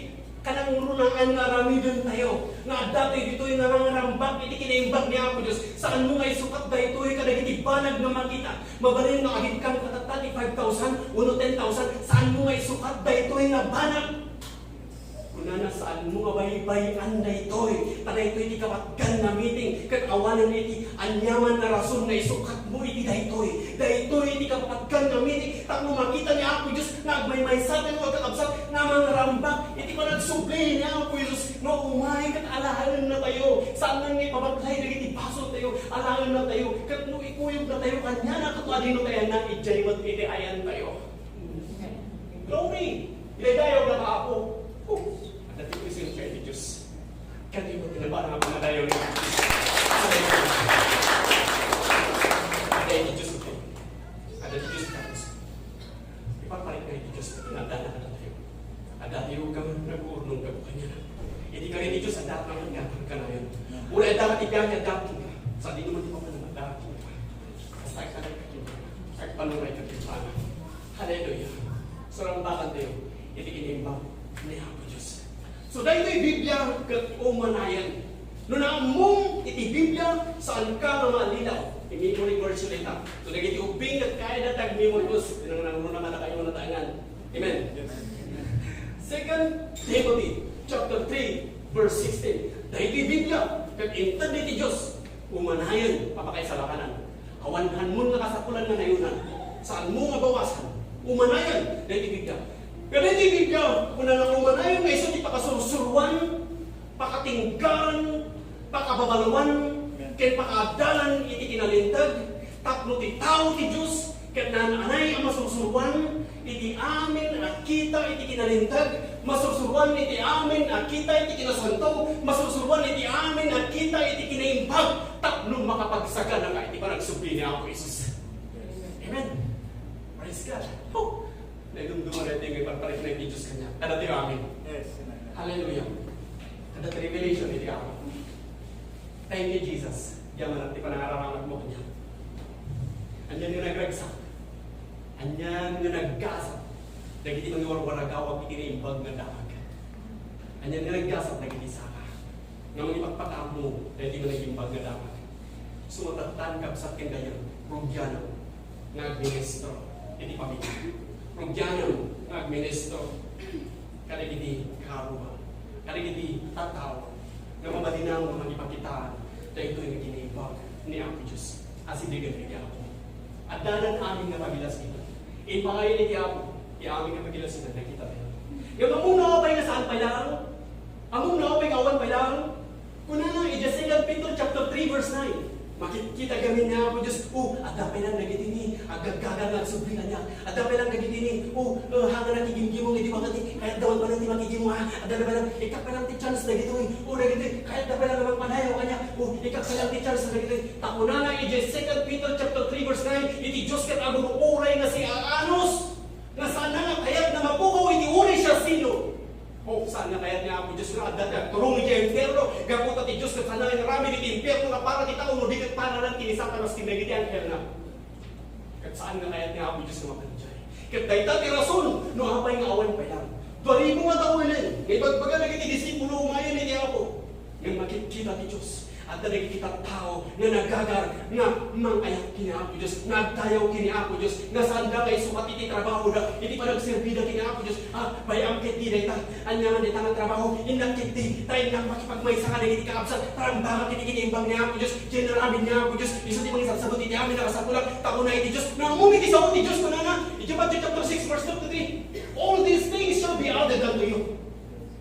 Ang runaan nga aramidentayo, nga adda tayo ditoy nga nangarambak iti kinaimbag ni Apo Dios. Saanmo nga isukat daytoy kadagiti banag nga makita? Mabalin nga agingga katatta ti five thousand wenno ten thousand, saanmo nga isukat daytoy nga banag? Kunana, saanmo nga baybay-an daytoy, ta daytoy ti kapatgan nga meeting, ket awanen iti aniaman nga rason nga isukatmo iti daytoy. Daytoy ti kapatgan nga meeting, tapno makita ni Apo Dios nga agmaymaysa tayo, agkakabsat, nga mangrambak iti panagsubli ni Apo Jesus. No umay ket alaenna tayo, saan nga ipabaklay dagiti basol tayo, alaenna tayo, ket no ikuyogna tayo kaniana, ket adino tayo na, idiay met iti ayan tayo. Glory! Idaydayaw na nga Apo. Oh, adda ti presensya iti Dios. Kadi mo tinabana nga pangadayaw ni Apo. Adda iti Dios ito. Adda ti Dios ito. Ipapalit na iti Dios ito. Adda na kadatayo. Adda tayo kami nag-uurnong ka bukan niya. Iti kari ni Dios, adda ka nga kanayon. Wala adda ka ti biag, adda ka. Sa di naman ti papanang adda ka. Basta ay ka nagkakinta. Ay panuray ka kinta. Hallelujah. Sarambakan tayo iti kinaimbag ni Apo Dios. So, daytoy Biblia ket umanayen. No naammom iti Biblia, saanka nga malilaw. I-memory verse dayta. So, dagiti ubbing ket kayatda ti ag-memory verse. Tinangnang runa kadakayo nga nataengan. Amen. Second Timothy chapter three, verse sixteen. Daytoy Biblia ket inted iti Dios. Umanayen, papakaisalakanan. Awan hanmon nga kasapulan nga nayonan. Saanmo nga bawasan. Umanayen, daytoy Biblia. Kadaytoy Biblia, kunana nga umanayen nga isu ti pakasursuroan, pakatinggaran, pakababaloan, ken pakaaddalan iti kinalinteg, tapno ti tao ti Dios ket naan-anay a masursuroan iti amin a kita iti kinalinteg, masursuroan iti amin a kita iti kinasanto, masursuroan iti amin a kita iti kinaimbag, tapno makapagsagana ka iti panagsubli ni Apo Jesus. Amen. Praise God. Oh, naidumduma na iti nga iparparikna iti Dios kaniak. Kada ti amin. Yes, amen. Hallelujah. Kada ti revelation iti Apo. Thank you, Jesus. Diay manen ti panangararamidmo kaniak. Anian nga nagragsak. Anian nga naggasat. Dagiti mangiwarwaragawag iti naimbag nga damag. Anian nga naggasat dagiti saka. Nga mangipakpakaammo dagiti naimbag nga damag. Sumatattan, kabsat ken gayam, rugianem nga agministro iti pamilya. Rugianem nga agministro kadagiti kaarruan, kadagiti tattao nga mabalin nga mangipakitaan daytoy nga kinaimbag ni Apo Dios. Asidegen iti Apo. Addanan amin nga pagilasingan. Ipangayo iti Apo ti amin nga pagilasingan, nakita tayo. Ngem ammom no apay nga saan pay laeng? Ammom no apay nga awan pay laeng? Kunana idiay Second Peter chapter three, verse nine, makitkita gamin ni Apo Dios, "O, adda pay lang dagiti ni agaggagar nga agsubli kaniak. Adda pay lang dagiti ni, o, eh, hanga nakigimgimong iti bagati, kayatda man pay lang ti makigimong, ha? Adda na pay lang, ikkat pay lang ti chance dagitoy. O, dagitoy, kayatda pay lang nga mangpadayaw kaniak. O, ikkat pay lang ti chance dagitoy." Ta kunana idiay Second Peter chapter three, verse nine, "Iti Dios ket agur-uray nga siaanus, nga saanna nga kayat nga mapukaw iti uray siasino." Oh, saan nga kayat ni Apo Dios nga adda ti agturong iti impierno? Gapu ta ti Dios ket saan nga inaramid iti impierno nga para ti tao, no di ket para lang ken ni Satanas ken dagiti anghelna. Ket saan nga kayat ni Apo Dios nga mapandiay. Ket dayta ti rason no apay nga awan pay lang. Dua ribu nga tawen nga ibagbaga dagiti disipulo umayen iti Apo. Ngem makitkita ti Dios. Adda dagiti tattao nga nagagar nga mangayat ken ni Apo Dios, nga agdayaw ken ni Apo Dios, nga saanda nga isukat iti trabahoda, iti panagserbida ken ni Apo Dios. Ah, bay-am ketdi dayta, ania man dayta nga trabaho, innak ketdi, ta innak makipagmaysa kadagiti kakabsat, tarambakak iti kinaimbag ni Apo Dios, diay inaramid ni Apo Dios, isu ti mangisarsabut iti amin a kasapulan, ta kuna iti Dios, no ammom iti sao ti Dios, kunana, idiay Matthew chapter six, verse thirty-three, "All these things shall be added unto you."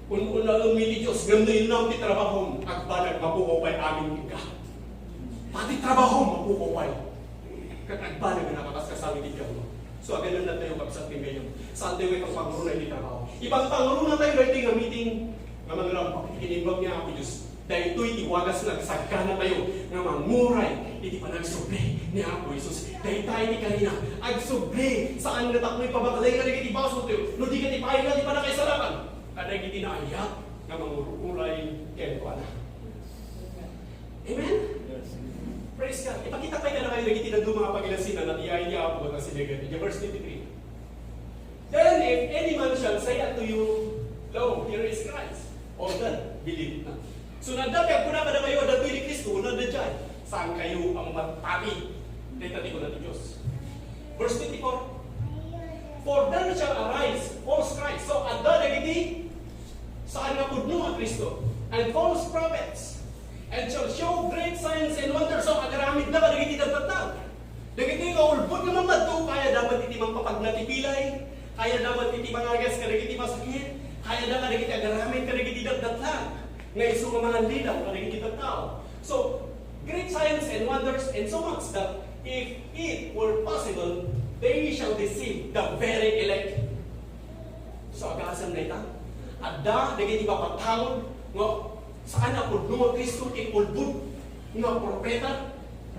Un-unaem iti Dios, ngem no innak ti trabahom, agbanag mapukaw pay amin kenka. Pati trabahom, mapukaw pay. Ket agbanag nga nakapaskasam iti Diablo. So, aganennatayo, kabsat ken gayam. Saantayo nga ipangpangruna iti trabaho. Ipangpangrunatayo daytoy nga meeting nga mangrambak iti kinaimbag ni Apo Dios. Daytoy ti wagas nga agsagganatayo nga manguray iti panagsubli ni Apo Jesus. Dayta iti karina, agsubli, saan nga tapno ipabaklay kadagiti basoltayo, no di ket ipayna ti pannakaisalakan kadagiti naayat nga mangur-uray kenkuana. Amen? Praise God. Ipakita pay kadakayo dagiti dadduma nga pagilasingan a ti Apo ket asidegen. Idiay verse twenty-three. Then if any man shall say unto you, "Lo, here is Christ," All that believe na. So, no adda ti agkuna kadakayo a datoy ni Cristo, no adda diay, saankayo a mapati dayta ti kuna ti Dios. Verse twenty-four, "For there shall arise false Christ." So, adda dagiti saan nga pudno a Cristo, "and false prophets, and shall show great signs and wonders." So, agaramidda kadagiti datdatlag. Dagiti nga ulbod nga mamadto, kayada met iti mangpapagna ti pilay, kayada met iti mangagas kadagiti masakit, kayada kadagiti agaramid kadagiti datdatlag, nga isu nga mangallilaw kadagiti tattao. So, great signs and wonders, and so much that if it were possible, they shall deceive the very elect. So, agasem dayta. Adda dagiti mapatawag nga saan a pudno nga Cristo ken ulbod nga propeta.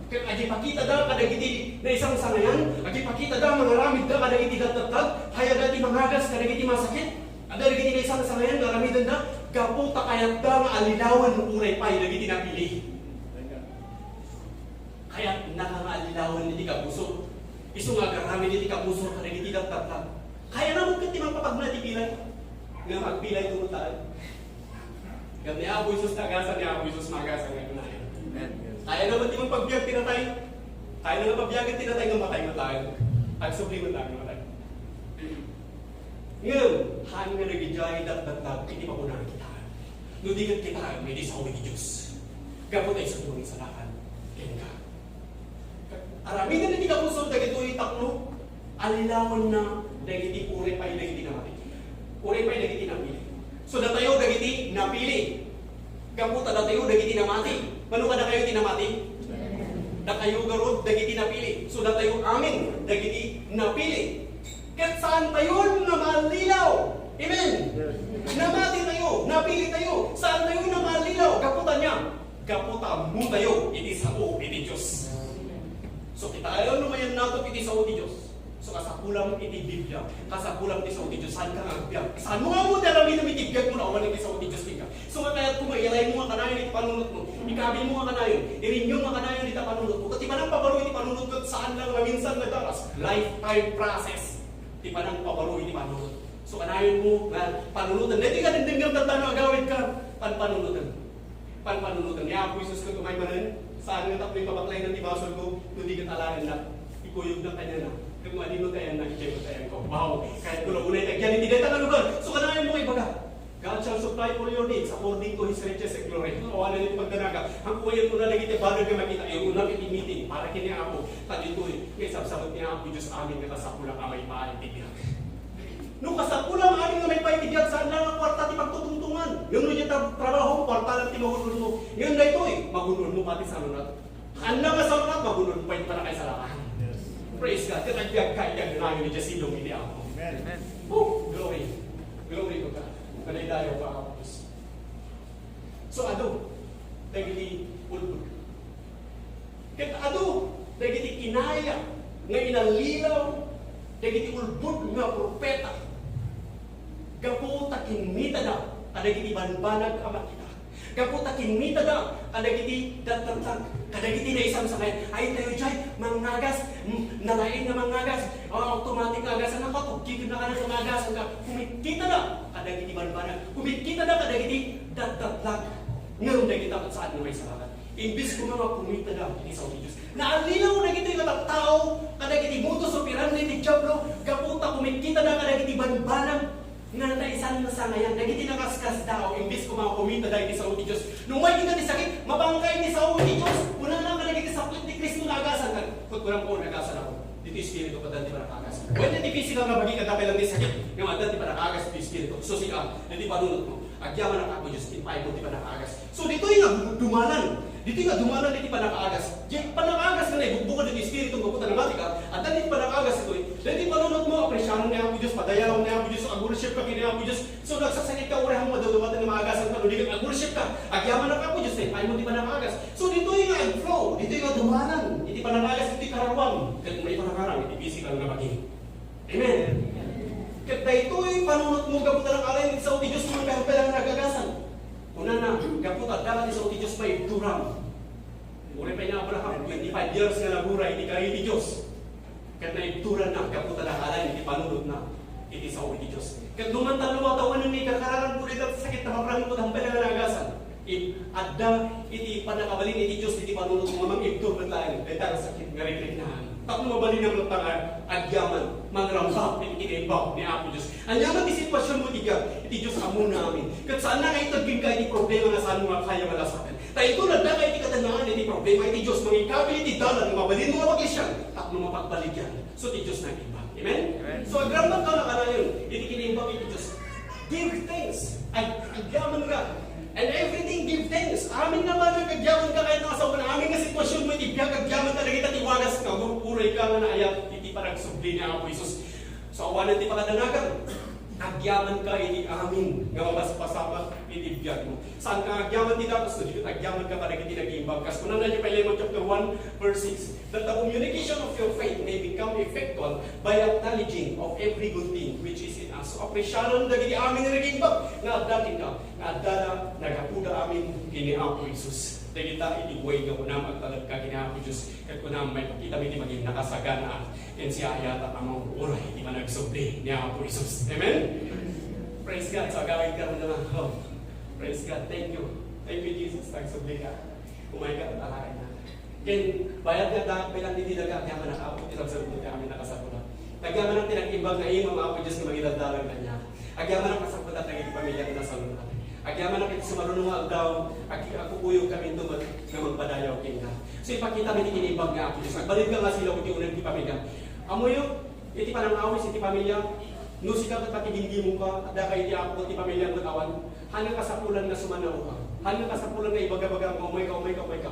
Ket agipakitada kadagiti naisangsangayan, agipakitada nga mangaramidda kadagiti datdatlag, kayada ti mangagas kadagiti masakit. Adda dagiti naisangsangayan nga aramidenda gapu ta kayatda nga allilawen uray pay dagiti napili. Kayatna nga allilawen iti kabusor. Isu nga agaramid iti kabusor kadagiti datdatlag. Kayana met ket ti mangpapagna ti pilay. Nga magpilay tumutay. Ngem ni Apo Jesus, tagasan ni Apo Jesus, magasan nga kanayon. Amen. Kayana met ti mangpagbiag ti natay. Kayana nga pabiagen ti natay nga matay met laeng. Agsubli met laeng nga matay. Ngem, haan nga dagidiay datdatlag iti makunan kitaen. No di ket kitaen, may di sao iti Dios. Gapu ta isu ti mangisalakan kenka. Aramiden iti kabusor dagitoy tapno allilawenna dagiti uray pay dagiti namati. Uray pay dagiti napili. So, datayo dagiti napili. Gapu ta datayo dagiti namati. Mano kadakayo ti namati? Dakayo garud dagiti napili. So, datayo amin dagiti napili. Ket saantayon nga maallilaw. Amen. Namati tayo, napili tayo. Saantayo nga maallilaw. Gapu ta ania? Gapu ta ammo tayo iti sao iti Dios. So, kitaen no mayannato iti sao ti Dios. So, kasapulam iti Biblia, kasapulam ti sao ti Dios, saanka nga agbiag. Saanmo nga ammo ti aramidem iti biagmo no awan iti sao ti Dios kenka? So, nga kayatko nga iyalaymo nga kanayon iti panunotmo, ikabinmo nga kanayon, i-renew nga kanayon iti panunotmo. Ket ti panangpabaro iti panunot ket saan lang nga minsan nga daras, lifetime process. Ti panangpabaro iti panunot. So, kanayonmo nga panunoten. Daytoy nga dimdemngem tano agawidka, panpanunoten. Panpanunoten. Ni Apo Jesus ket umay manen, saan nga tapno ipabaklayna ti basolko, no di ket alanennak, ikuyognak kaniana. Ket no adino ti ayannak, idiay met ayanko. Wow! Kayatko la unay ti agyan iti dayta nga lugar. So, kanayonmo nga ibaga, "God shall supply all your needs according to His riches and glory." Awanen iti pagdanaga. Ang kuwayan mo na lagi ti banag nga makita, irunak iti meeting para ken ni Apo. Ta ditoy, nga isabsabet ni Apo Dios amin nga kasapulan a maipaay ti biag. No kasapulan amin nga maipaay ti biag, saan lang nga kuarta ti pagtutungtungan. Ngem no diay tra-, trabaho, kuarta lang ti magun-onmo. Ngem daytoy, magun-onmo pati salunat. Ania nga salunat, magun-onmo pay ti pannakaisalakan. Yes. Praise God. Ket agbiagka iti agnanayon idiay silong iti Apo. Amen. Oh, glory. Glory to God. Madaydayaw ka, Apo Dios. So, adu dagiti ulbod. Ket adu dagiti kinaya nga inallilaw dagiti ulbod nga profeta gapu ta kinmitada kadagiti banbanag a makita. Gapu ta kinmitada kadagiti datdatlag, kadagiti naisangsangayan. Ay tayo jay, mangagas, mm, nalaing nga mangagas. Ah, automatic nga agasan na ka, tugkigen na ka na nga agasan ka. Kumikita na kadagiti banbanag. Kumikita na kadagiti datdatlag. Ngem dagita met saan nga maisalakan. Imbes koma nga kumita da iti sao ti Dios. Naallilaw dagitoy nga tattao kadagiti modus operandi ti Diablo gapu ta kumikita da kadagiti banbanag nga naisan-sangayan. Dagiti nakaskasdaaw, imbes koma nga kumita da iti sao ti Dios. No umay dida ti sakit, mabangka iti sao ti Dios. Kunana kadagiti sakit ni Cristo nga agasan. Ket kunam ko, nagasan ako. Ditoy espiritu, addan ti panakagas. Wen ti physical nga bagi, kadakay lang ti sakit. Ngem addan ti panakagas ti espiritu. So, sika, ditoy panunotmo. Agyamanak, Apo Dios, impaaymo ti panakagas. So, ditoy nga dumanan. Ditoy nga dumanan iti panakaagas. Diay panakaagas nga naibukbukod iti espiritu gapu ta namati ka. Adda iti panakaagas ditoy. Daytoy panunotmo, apresiaram ni Apo Dios, padayalam ni Apo Dios, ag-worship ka ken ni Apo Dios. So, nagsasakit ka, uray ammom a daw-dawaten nga maagasan ka, no di ket ag-worship ka. Agyamanak, Apo Dios, ta impaaymo ti panakaagas. So, ditoy nga ag-flow, ditoy nga dumanan iti panakaagas, iti kararuam. Ket may panakaram iti physical nga bagi. Amen. Ket daytoy panunotmo gapu ta nakalaing ti sao ti Dios, mangkabilang nga agagasan. Kunana, gapu ta adda ti sao ti Dios, maibturam. Uray pay ni Abraham, twenty-five years nga nagura iti kari ti Dios. Ket naibturanna gapu ta nakalaing ti panunotna. iti sao iti Dios. Ket no mantallo a tawen nga ikarkaraanmo dayta sakit, ta maprangko, dampay nga nagasan. It-, adda iti pannakabalin iti Dios iti panunotmo nga mangibtur met laeng dayta nga sakit nga rikriknaan. Tapno mabalinam latta nga agyaman, mangrambak iti kinaimbag ni Apo Dios. Ania man ti sitwasionmo iti biag, iti Dios ammona amin. Ket saanna nga ited kenka iti problema nga saanmo nga kaya nga lasaten. Ta inton adda ka iti katengngaan iti problema, iti Dios mangikabil iti dalan nga mabalinmo nga makiisian tapno mapagbaligyan. So, ti Dios nag-imbag. Amen? Amen. So, agrambak ka nga kanayon iti kinaimbag iti Dios. Give thanks. Ag-, agyaman ka. And everything, give thanks. Amin nga bagay, agyaman ka, kahit nasa una, amin nga sitwasionmo iti biag, agyaman ka dagita ti wagas nga ur-, uray ka nga naayat iti panagsubli ni Apo Jesus. So, awanen ti pakadanagan. Agyaman ka iti amin nga mapaspasamak iti biagmo. Saan ka agyaman ti datos, no di ket agyaman ka kadagiti nag-iimbag. Kas kunana iti Filemon chapter one, verse six, that the communication of your faith may become effectual by acknowledging of every good thing which is in us. So, apresiaran dagiti amin nga nag-iimbag nga adda kenka, nga adda nagapuda amin ken ni Apo Jesus. Dagita iti buay nga kunam agtalek ka ken ni Apo Jesus, ket kunam maipakita mi ti maginakasagana ken siaya ta amang uray ti managsubli ni Apo Jesus. Amen? Praise God. So, agawid ka rin naman. Oh. Praise God. Thank you. Thank you, Jesus. Nagsubli ka. Umay ka, talakan na. Ken, bayat nga ta, bilang di daga, kaya man nakaabot, ti nagsubli ka, amin nakasapulan. Nagyamanak ti nag-imbag nga imam, Apo Dios, nga mangidaldalan kaniak. Agyamanak a sakbet dagiti pamilya nga nasaluan. Agyamanak iti sumaruno nga aldaw, ag-, agkukuyog kami inton nga magpadayaw kenka. So, ipakita mi ti kinaimbag nga Apo Dios. Agbalin ka nga silaw iti uneg ti pamilya. Ammoyo, iti panangawis iti pamilya, no sika ket pati gimgimong ka, adda ka iti Apo iti pamilya ket awan, haan nga kasapulan nga sumannao ka. Haan nga kasapulan nga ibagabagam nga umay ka, umay ka, umay ka.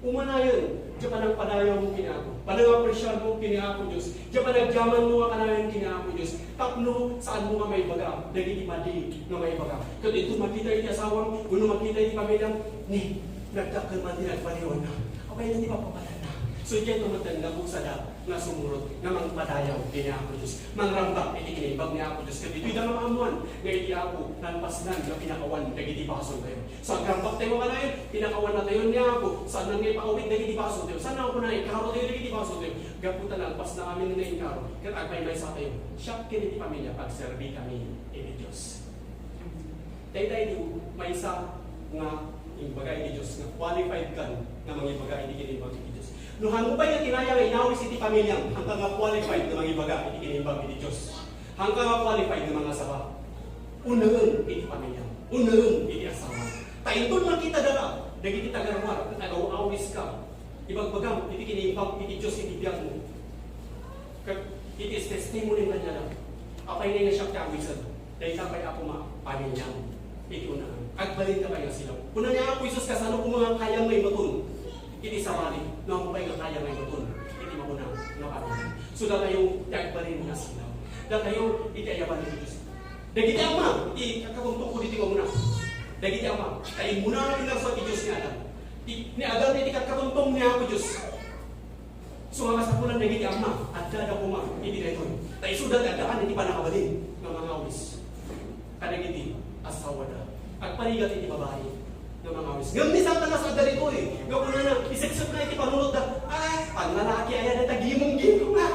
Umanayon, diay panangpadayawmo ken ni Apo. Panangapresiarmo ken ni Apo Dios. Diay panagyamanmo nga kanayon ken ni Apo Dios. Tapno saanmo nga maibaga dagiti madi nga maibaga. Ket inton makita iti asawam, wenno makita iti pamilyam, ni, nagdakkel man ti nagbaliwanna. Apay ti mapamalanna? So, diay tumeten nga pusada nga sumurot nga mangpadayaw ken ni Apo Dios. Mangrambak iti kinaimbag ni Apo Dios. Ket ditoy da nga maammoan nga iti Apo, nalpasnan nga pinakawan dagiti basoltayo. So, agrambak tayo nga kanayon, pinakawan natayo ni Apo, saan nga ipakawid dagiti basoltayo. Saan nga kunana, inkaro tayo dagiti basoltayo. Gapu ta nalpas na amin nga inkaro, ket agmaymaysa tayo. Siak ken iti pamilya, agserbi kami iti Dios. Dayta iti maysa nga imbaga iti Dios, nga qualified kan nga mangibaga iti kinaimbag iti Dios. No, haanmo pay nga kinaya nga inawis iti pamilyam, haanka nga qualified nga mangibaga iti kinaimbag iti Dios. Haanka nga qualified nga mangasaba. Unaen iti pamilya. Unaen iti asawa. Ta inton makita daka dagiti taga-Roxas, ket agaw-awis ka. Ibagbagam iti kinaimbag iti Dios iti biagmo. Ket iti testimony nga niya lang. Apay nga siak ti awisen. Dayta pay, Apo, nga pamilya iti unaen. Agbalin ka pay nga silaw. Kuna ni Apo Jesus, kasano koma nga kayam nga imaton iti sabali, no, haanmo pay nga kayam nga imaton iti makuna nga pamilya. So, datayo ti agbalin nga silaw. Datayo iti ayaban ti Dios. Dagiti ama, ti kakatungtong ko diti nga umuna. Dagiti ama, ta immuna nga pinarsuat ti Dios ni Adan. Ti, ni Adan iti kakatungtong ni Apo Dios. So, nga kasapulan dagiti ama, adda da koma iti daytoy. Ta isuda ti addaan iti pannakabalin nga mangawis kadagiti asawada. Agparigat iti babai nga mangawis. Ngem ni Satanas adda ditoy, nga kunana, iseksek na iti panunotda. Ay, panlalaki aya dayta, gimong-gimong na.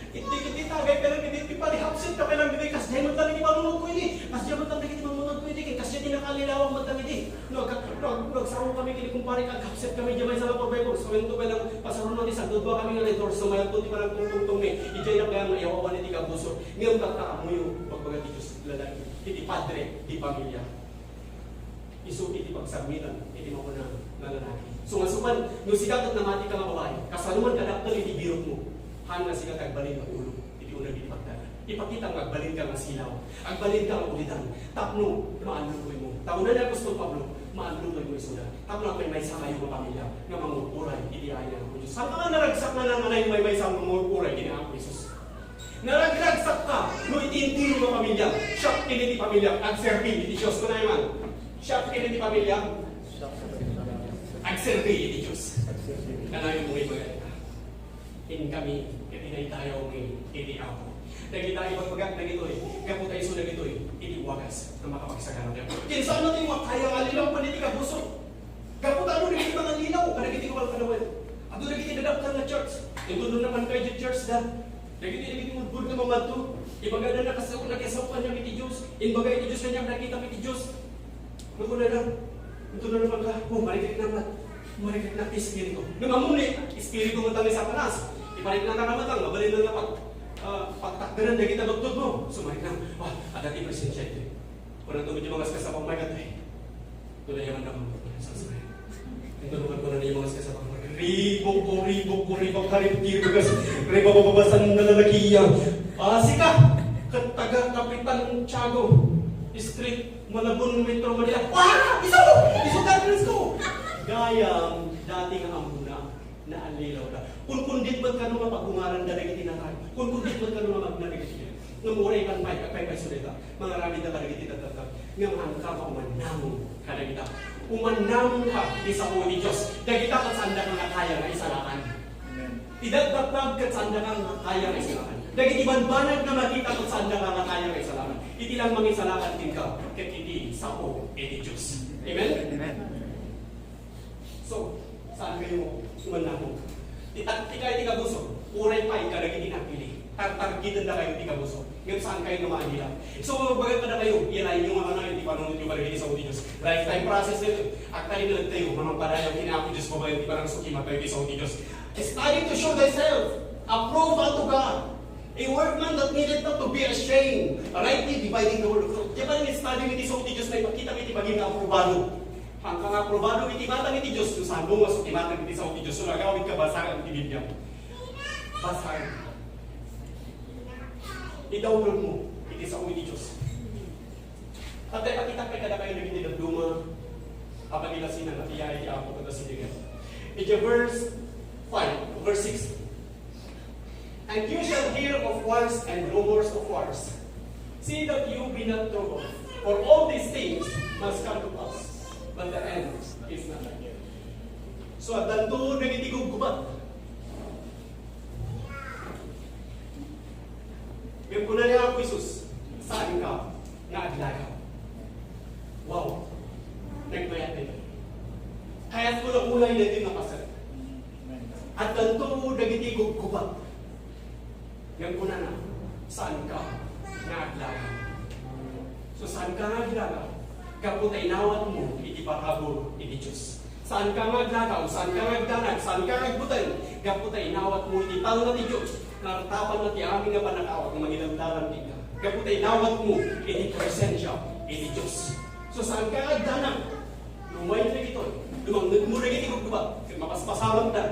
Iti, iti tagay ka lang, iti, iti pari-hapsit ka lang, iti, kasdiay met lang iti panunotko iti. Kasdiay met lang iti panunotko iti, kasdiay ti nakallilawag met lang iti. No, ag-, no, ag-, no, agsaro kami ken ni kumpare, ag-hapsit kami, diay maysa nga pabay ko, sa momento pa lang, pasarona ti sandudua kami nga leader, sumayat ko ti panagtungtungtong mi. Idiay na kaya nga iyawawan iti kabuso. Ngem tatta, ammoyo, bagbaga ti Dios, lalaki, iti padre, ti pamilya. Isu iti pagsagmiten iti makuna nga lalaki. So, masukan, no sika ket namati ka nga babai, kasano man kadakkel iti birokmo, haan nga sika ti agbalin nga ulo iti uneg iti pagdara. Ipakita nga agbalin ka nga silaw, agbalin ka nga ulidan, tapno maannukoymo. Ta kuna ni apostol Pablo, maannukoymo isuda. Tapno agmaymaysa kayo nga pamilya nga mangur-uray iti ayat ni Apo Jesus. Saan ka nga naragsak nga nanganay maymaysa nga mangur-uray iti Apo Jesus? Naragragsak ka no iti entero nga pamilya. Siak ken iti pamilya, agserbi iti Dios. Kunam man, siak ken iti pamilya, agserbi iti Dios. Kanayon mo ibaga, inkami ket inaydayaw mi iti Apo. Dagita ibagbagak dagitoy, gapu ta isu dagitoy iti wagas nga makapagsagana tayo. Ken saan tayo makaya nga allilaw iti kabuso? Gapu ta adu dagiti mangallilaw kadagiti kabalkadawen. Adu dagiti dadakkel nga church. Inton napan ka iti church da, dagiti, dagiti udbud nga mamadto. Ibagana na kas-, nakisaokan niya iti Dios. Imbaga iti Dios kaniak, nakitak iti Dios. Kunana, inton napan ka, "Oh, marikrik na, marikrik na ti espiritu." Ngem ammom ni espiritu met ni Satanas. Ipariknaka na met, mabalin na nga pag-, ah, pagtakderan dagiti lugtodmo. Sumarik na, "Ah, adda ti presensia iti." Kunana met ti mangaskasabak, "Maikadto." Tulayaman na kamo. Sasakay. Ito naman ko na yung mga sasabak. Ribok ko, ribok ko, ribok ka, ribok, ribok ka, ribok, bababasan na lalakiya. Ah, sika! Ket taga Kapitan Tiago Street, Malabon, Metro Manila. Wah! Isu! Isu ka, Diyos ko! Gayam, dati nga amuna. Naallilaw ta. Kunkundit met kano nga pagungaranda dagiti natay. Kunkundit met kano nga magna dagiti. Ngem uray kan pay, agpaypayso dayta. Mangaramid ta kadagiti tattao. Ngem haanka nga umannamong kadagita. Umannamong ka iti sao ti Dios. Dagita ket saandaka nga kaya nga isalakan. Amen. Ti dakdakdakkel ket saandaka nga kaya nga isalakan. Dagiti banbanag nga makita ket saandaka nga kaya nga isalakan. Iti lang mangisalakan kenka ket iti sao iti Dios. Amen? Amen. So, saan kayo umannamong? Ti taktika iti kabusor, uray pay kadagiti napili. Tartargitenda kayo ti kabusor. Ngem saan kayo nga maanila? So, baga kadakayo, iyalayyo nga kanayon ti panunotyo kadagiti sao ti Dios. Lifetime process daytoy. Agtalinaed tayo, mamangpadayaw ken Apo Dios babaen ti panangsukimat tayo ti sao ti Dios. Study to show thyself approved unto God. A workman that needeth not to be ashamed, rightly dividing the word of truth. Diay pay study iti sao ti Dios, maipakita iti bagim nga aprobado. Haanka nga aprobado iti mata iti Dios, no saan mo nga sukimaten iti sao ti Dios, no agawid ka, basaen ti Biblia. Basaen. I-download mo iti sao iti Dios. Ket ipakitak pay kadakayo dagiti dadduma a pagilasinan a ti yaya ti Apo ket a siniget. Iti verse five, verse six. And you shall hear of wars and rumors of wars. See that you be not troubled, for all these things must come to pass, but the end is not yet. So, addanto dagiti gubgubat. Ngem kuna ni Apo Jesus, "Saanka nga aglagaw." Wow! Nagmayat daytoy. Kayatko la unay daytoy nga paset. Addanto dagiti gubgubat. Ngem kunana, "Saanka nga aglagaw." So, saanka nga aglagaw? Gapu ta inawatmo iti parabur iti Dios. Saanka nga aglagaw, saanka nga agdanag, saanka nga agbuteng, gapu ta inawatmo iti talna ti Dios, nartapanna ti amin nga panakaawat nga mangidaldalan kenka. Gapu ta inawatmo iti presensia iti Dios. So, saanka nga agdanag? Lumayo dagitoy, lumangngegmo dagiti gubgubat, ket mapaspasamagda.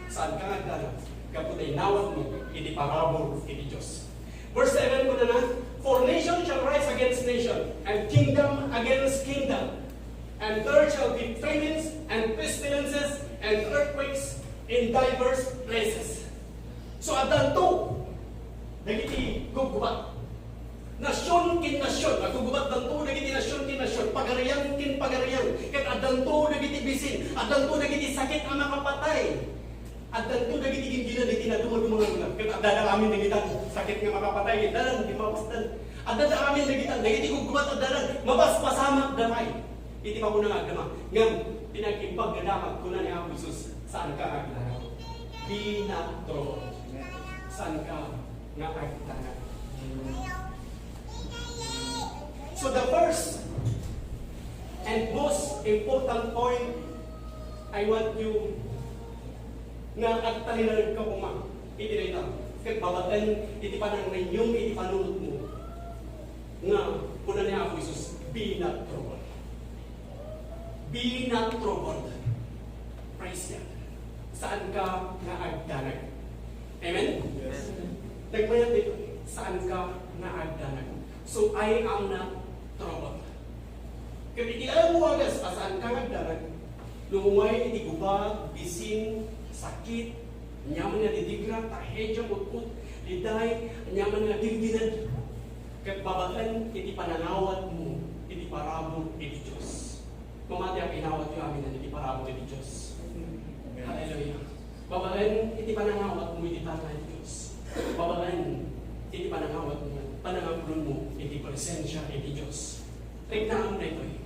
Saanka nga agdanag? Gapu ta inawatmo iti parabur iti Dios. Verse seven, kunana, "For nation shall rise against nation, and kingdom against kingdom." And there shall be famines and pestilences and earthquakes in diverse places. So, addanto dagiti gubgubat. Nasion ken nasion, aggubgubatdanto dagiti nasion ken nasion, pagarian ken pagarian, ket addanto dagiti bisin, addanto dagiti sakit a makapatay. Addanto dagiti gingginad iti nadumaduma nga luna, ket addada amin dagita sakit nga makapatay, ket addan ti mapasdan. Addada amin dagita, dagiti gubgubat addadan, mapaspasamakda pay. Iti makuna nga agdama, ngem ti naggimbag nga damag, kuna ni Apo Jesus, "Saanka nga aglagaw? Be not troubled." Saanka nga agdanag? So the first and most important point I want you nga agtalinaedka koma iti dayta, ket babaen iti panangrenew iti panunotmo, nga kuna ni Apo Jesus, "Be not troubled." Be not troubled. Praise God. Saanka nga agdanag. Amen? Yes. Nagmayat dito, saanka nga agdanag. So, I am not troubled. Ket iti ayanmo a saanka nga agdanag, no umay iti gubag, bisin, sakit, aniaman nga didigra, trahedia, utput, liday, aniaman nga gingginad, ket babaen iti panangawatmo iti parabur iti Dios. Mamati a inawatyo amin iti parabur iti Dios. Amen. Hallelujah. Babaen iti panangawatmo iti talna iti Dios. Babaen iti panangawatmo, panangakulonmo iti presensia iti Dios. Riknaan daytoy.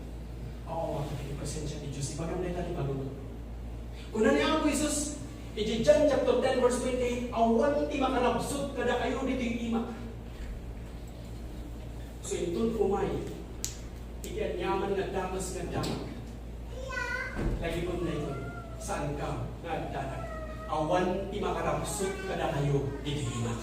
Oo, iti presensia ti Dios. Ibagam dayta ti panunot. Kuna ni Apo Jesus, iti John chapter ten, verse twenty-eight, "Awan ti makarabsut kadakayo ditoy imak." So, inton umay iti aniaman nga dagus nga damag, lagipem daytoy, saanka nga agdanag. Awan ti makarabsut kadakayo ditoy imak.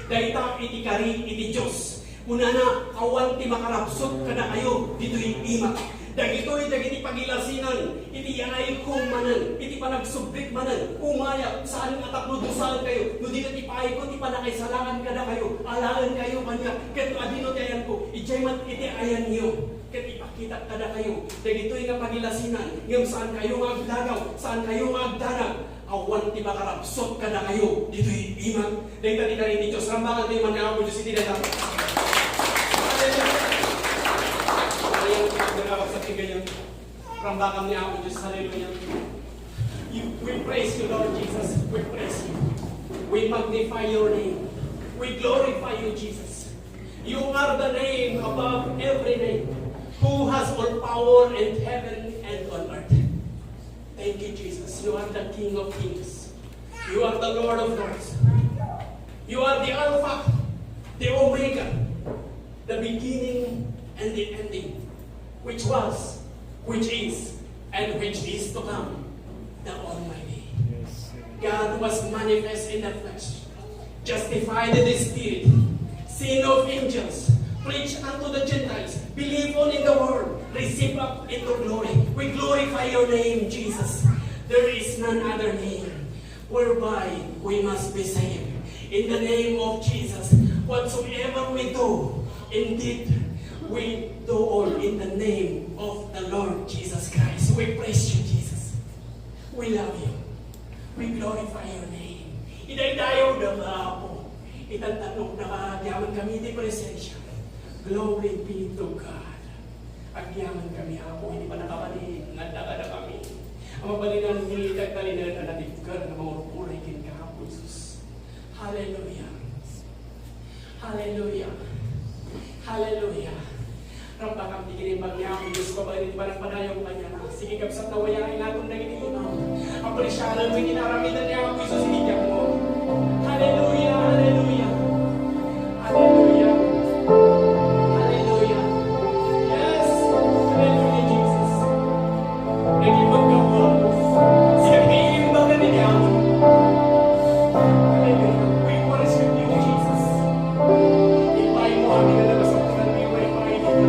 Dayta iti kari iti Dios. Kunana, awan ti makarabsut kadakayo ditoy imak. Dagitoy dagiti pagilasinan iti yaayko manen, iti panagsublik manen, umayak, saan nga tapno dusaenkayo, no di ket ipayko ti pannakaisalaan kadakayo, alaenkayo kaniak, ket no adino ti ayanko, idiay met iti ayanyo, ket ipakitak kadakayo dagitoy nga pagilasinan, ngem saankayo nga agdagaw, saankayo nga agdanag. Awan ti makarabsut kadakayo ditoy imak. Dayta ti kari ti Dios. Rambakan ti man ni Apo Dios iti dayta. Hallelujah. Ayan, rambakan sa tigayam. Rambakan ni Apo Dios. Hallelujah. You, we praise you, Lord Jesus. We praise you. We magnify your name. We glorify you, Jesus. You are the name above every name, who has all power in heaven and on earth. Thank you, Jesus. You are the King of kings. You are the Lord of lords. You are the Alpha, the Omega, the beginning and the ending, which was, which is, and which is to come, the Almighty. God was manifest in the flesh, justified in the Spirit, seen of angels, preached unto the Gentiles, believed on in the world, received up into glory. We glorify your name, Jesus. There is none other name whereby we must be saved. In the name of Jesus, whatsoever we do, indeed, we do all in the name of the Lord Jesus Christ. We praise you, Jesus. We love you. We glorify your name. Idaydayaw da nga Apo. Itantanok na ka, agyaman kami iti presensya. Glory be to God. Agyaman kami, Apo, iti pannakabalin nga adda kadakami. A mabalinanmi, dagtalinaed a natibker nga mangurpura kenka, Apo Jesus. Hallelujah. Hallelujah. Hallelujah. Rambakan ti kinimbag ni Apo Dios babaen iti panagpadayaw kaniana. Sige, kabsat, nawayaen naton dagiti imaw. Apresiaren ti inaramiden ni Apo Jesus iti biagmo. Hallelujah, hallelujah. Hallelujah. Hallelujah. Yes. Hallelujah, Jesus. Naging pagkawa. Siya ti imbaga ni Apo. Hallelujah. We worship you, Jesus. Ipaay mo amin a nagasapulan nga iway paay dita.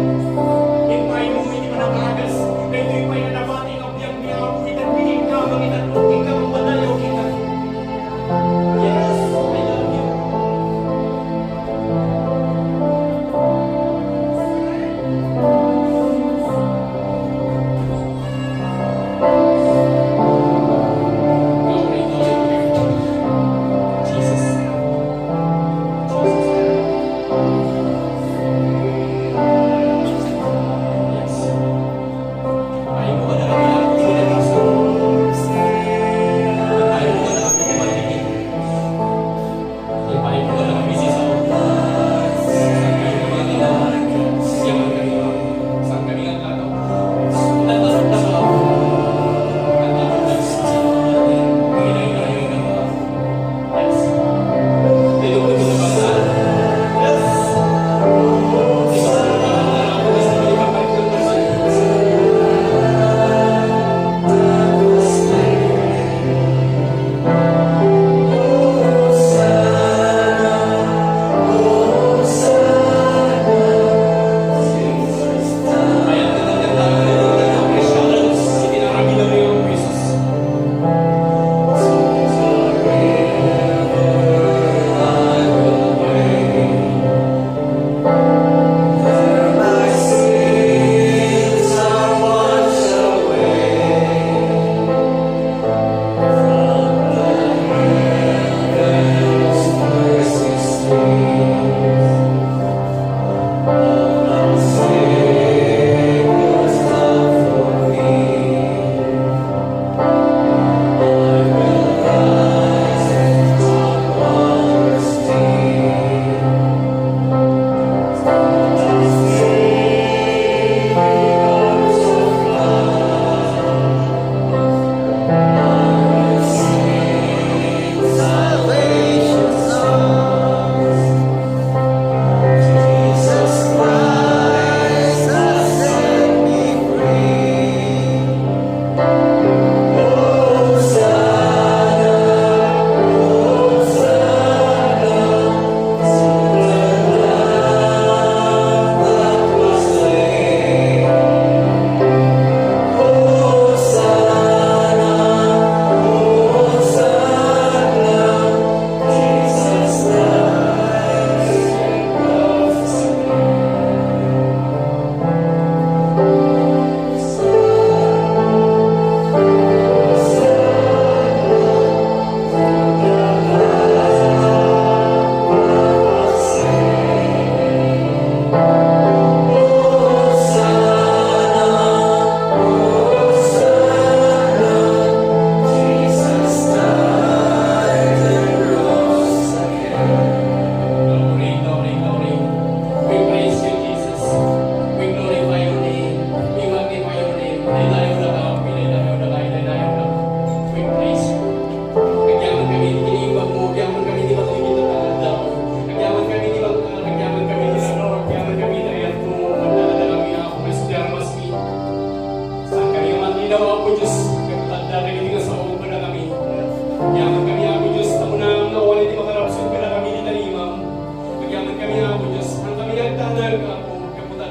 Ipaay mo iti panangagas. Daytoy pay a nabati nga biag ni Apo, itan biginka, mangitan-, ika, mangpadayaw kita. Yes, I love you.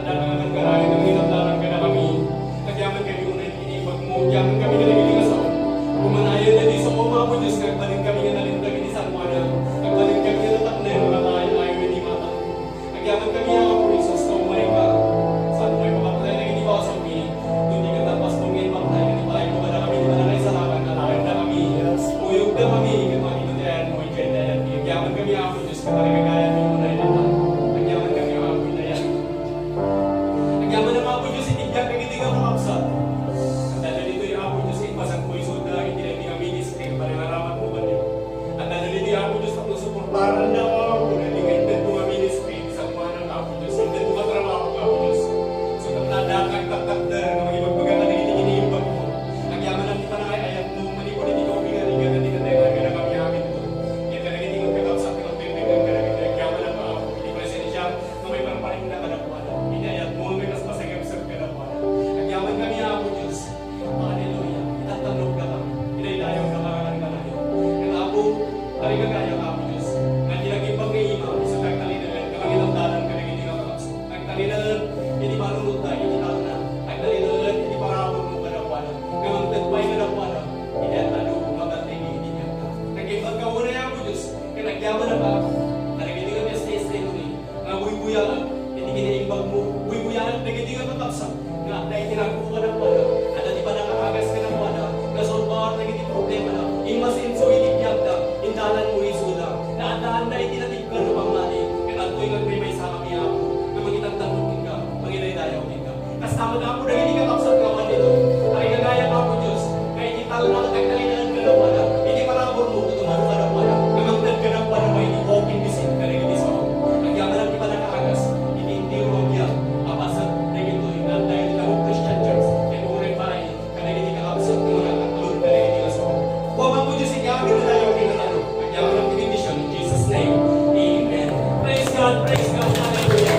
Nagkarayo nga nangitagdaran kadakami. Agyaman kami unay iti imbagmo, agyaman kami kadagiti nga sao. Umanayon daytoy sao, Apo Dios, nga agbalin kami nga nalinteg iti sangoana. Agbalin kami nga natakder nga maayo-ayo iti mata. Agyaman kami, Apo Jesus, ta umay ka. Saan mo ipapatay dagiti basolmi? Kundi ket nagpastor nga imbagmo iti payagmo kadakami ti panangaisalakan, alaendakami. Uyogdakami ket makitudaymo idiay dayag. Agyaman kami, Apo Dios, ket arigagayan mi unay dayta. Agyaman kami, Apo, iti dayag. Agyaman, Apo Dios, iti biag dagiti nga kakabsat. Adda ditoy, Apo Dios, imbasagmo isuda iti daytoy nga ministry, panangaramatmo kaniak. Adda ditoy, Apo Dios, tapno suportaranda, Apo, daytoy nga intedmo nga ministry, iti sangoanak, Apo Dios, intedmo nga trabaho, Apo Dios. Sukat adda kagtaktakder nga mangibagbaga kadagiti iniimbagmo. Agyaman ti panangay-ayatmo, manipud iti kaubingana, iti kataengan kadakami amin. Ket kadagiti nga kakabsat nga agpipigsa kadagiti agyaman, Apo, iti presensiam, nga maiparparinda kadakuada. Iti ayatmo nga maipaspasagepsep kadakuada. Agyaman kami, Apo Dios. Hallelujah. Itattalokdakami. Idaydayawdakami kanayon. Ket, Apo, arigagayam, Apo Dios, nga ti nagimbag nga ima, isu ti agtalinaed nga mangitagdaran kadagiti nga kakabsat. Agtalinaed iti panunotda iti talna. Agtalinaed iti paraburmo kadakuada. Nga mangted pay kadakuada iti adu nga baligi iti biagda. Nagimbagka unay, Apo Dios, ket agyamanka, Apo, kadagiti nga testimony nga buybuyaen iti kinaimbagmo, buybuyaen dagiti nga kakabsat nga adda iti rago kadakuada, adda ti pannakaagas kadakuada, nasolbar dagiti problemana, immasenso iti biagda, indalanmo isuda, nga addaanda iti natibker nga pammati, ket adtoy nga agmaymaysa kami, Apo, nga mangitangtangngeg kenka, mangidaydayaw kenka. Kasta met, Apo, dagiti kakabsat nga awan ditoy. Arigagayam, Apo Dios, nga iti talna ket agtalinaed kadakuada, iti paraburmo ket umadu kadakuada, nga mangted kadakuada pay iti walking visit kadagiti sao. Agyaman ti pannakaagas iti entero a biag a paset dagitoy nga adda iti Taguig Christian Church, ket uray pay kadagiti kakabsat nga mangakatlon kadagiti nga sao. Apo Dios, iti amin nga dayaw ket natalo. Agyaman ti bendision in Jesus' name. Amen. Praise God, praise God, hallelujah.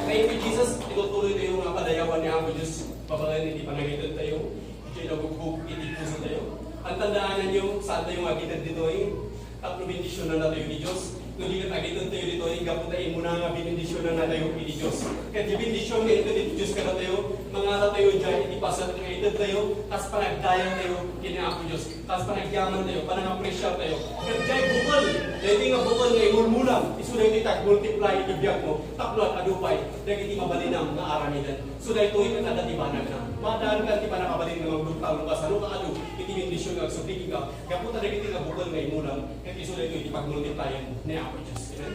Thank you, Jesus. Itutuloy tayo nga padayawan ni Apo Dios. Babaen iti panangited tayo, iti nabugbog iti puso tayo. Ang tandaan niyo, saan tayo nga agited ditoy? Tapno bendisyonannatayo ni Dios. No di ket agited tayo ditoy, gapu ta immuna nga bendisyonannatayo ni Dios. Ket di bendisyon nga ited ti Dios kadatayo, mangaratayo diay iti paset nga ited tayo, kas panagdayaw tayo ken ni Apo Dios, kas panagyaman tayo, panangapresiar tayo. Ket diay bukel, daytoy nga bukel nga imulmulam, isu daytoy ti agmultiply iti biagmo, tapno ad-adu pay dagiti mabalinam nga aramiden. So daytoy ket adda ti banagna. Maaddaanka ti pannakabalin nga mangduktal no kasano nga adu iti bendision nga agsubli kenka gapu ta dagiti nga bukel nga immulam ket isu daytoy ti pagmultiplayan ni Apo Dios. Amen.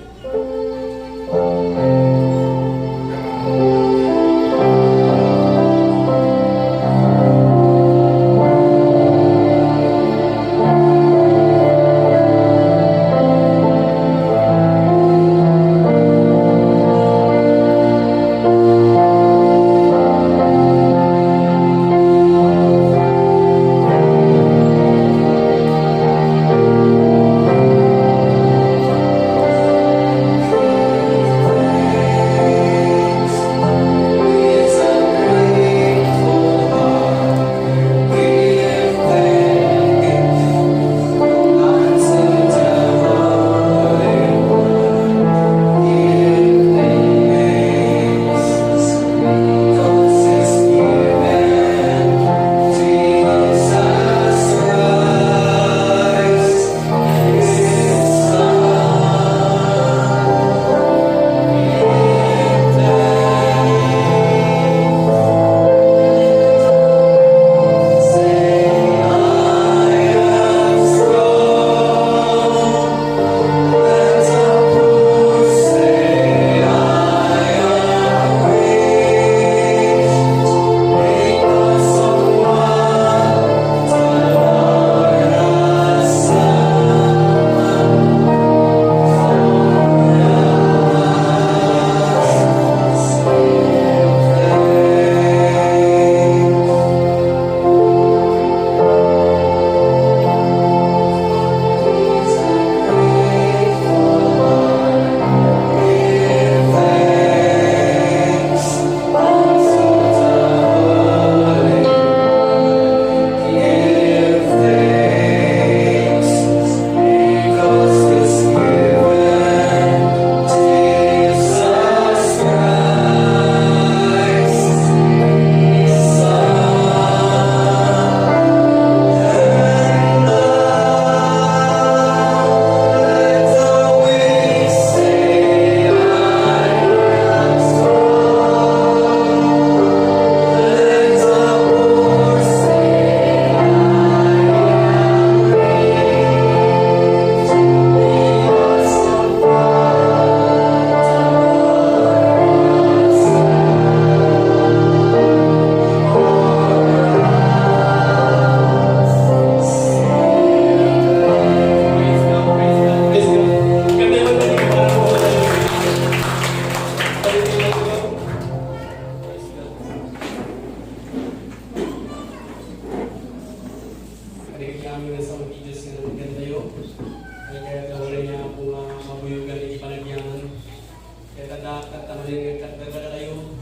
Ket ta manen nga kadagadayo,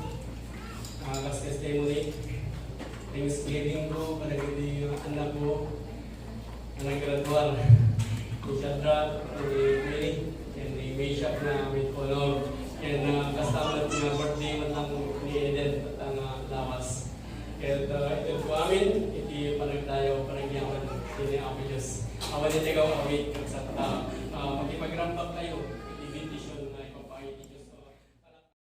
ah, kas testimony, Thanksgiving ko kadagiti annakko nga naggraduar, ni Shadrach, ni Mary, ken ni Meshach nga with honor, ken, ah, kasta met nga birthday man lang ni Eden, ket nga lawas. Ket, ah, ited ko amin iti panagdayaw, panagyaman ni Apo Dios. Awan iti agaw-awit, ket sa, ah, ah, makipagrambak tayo.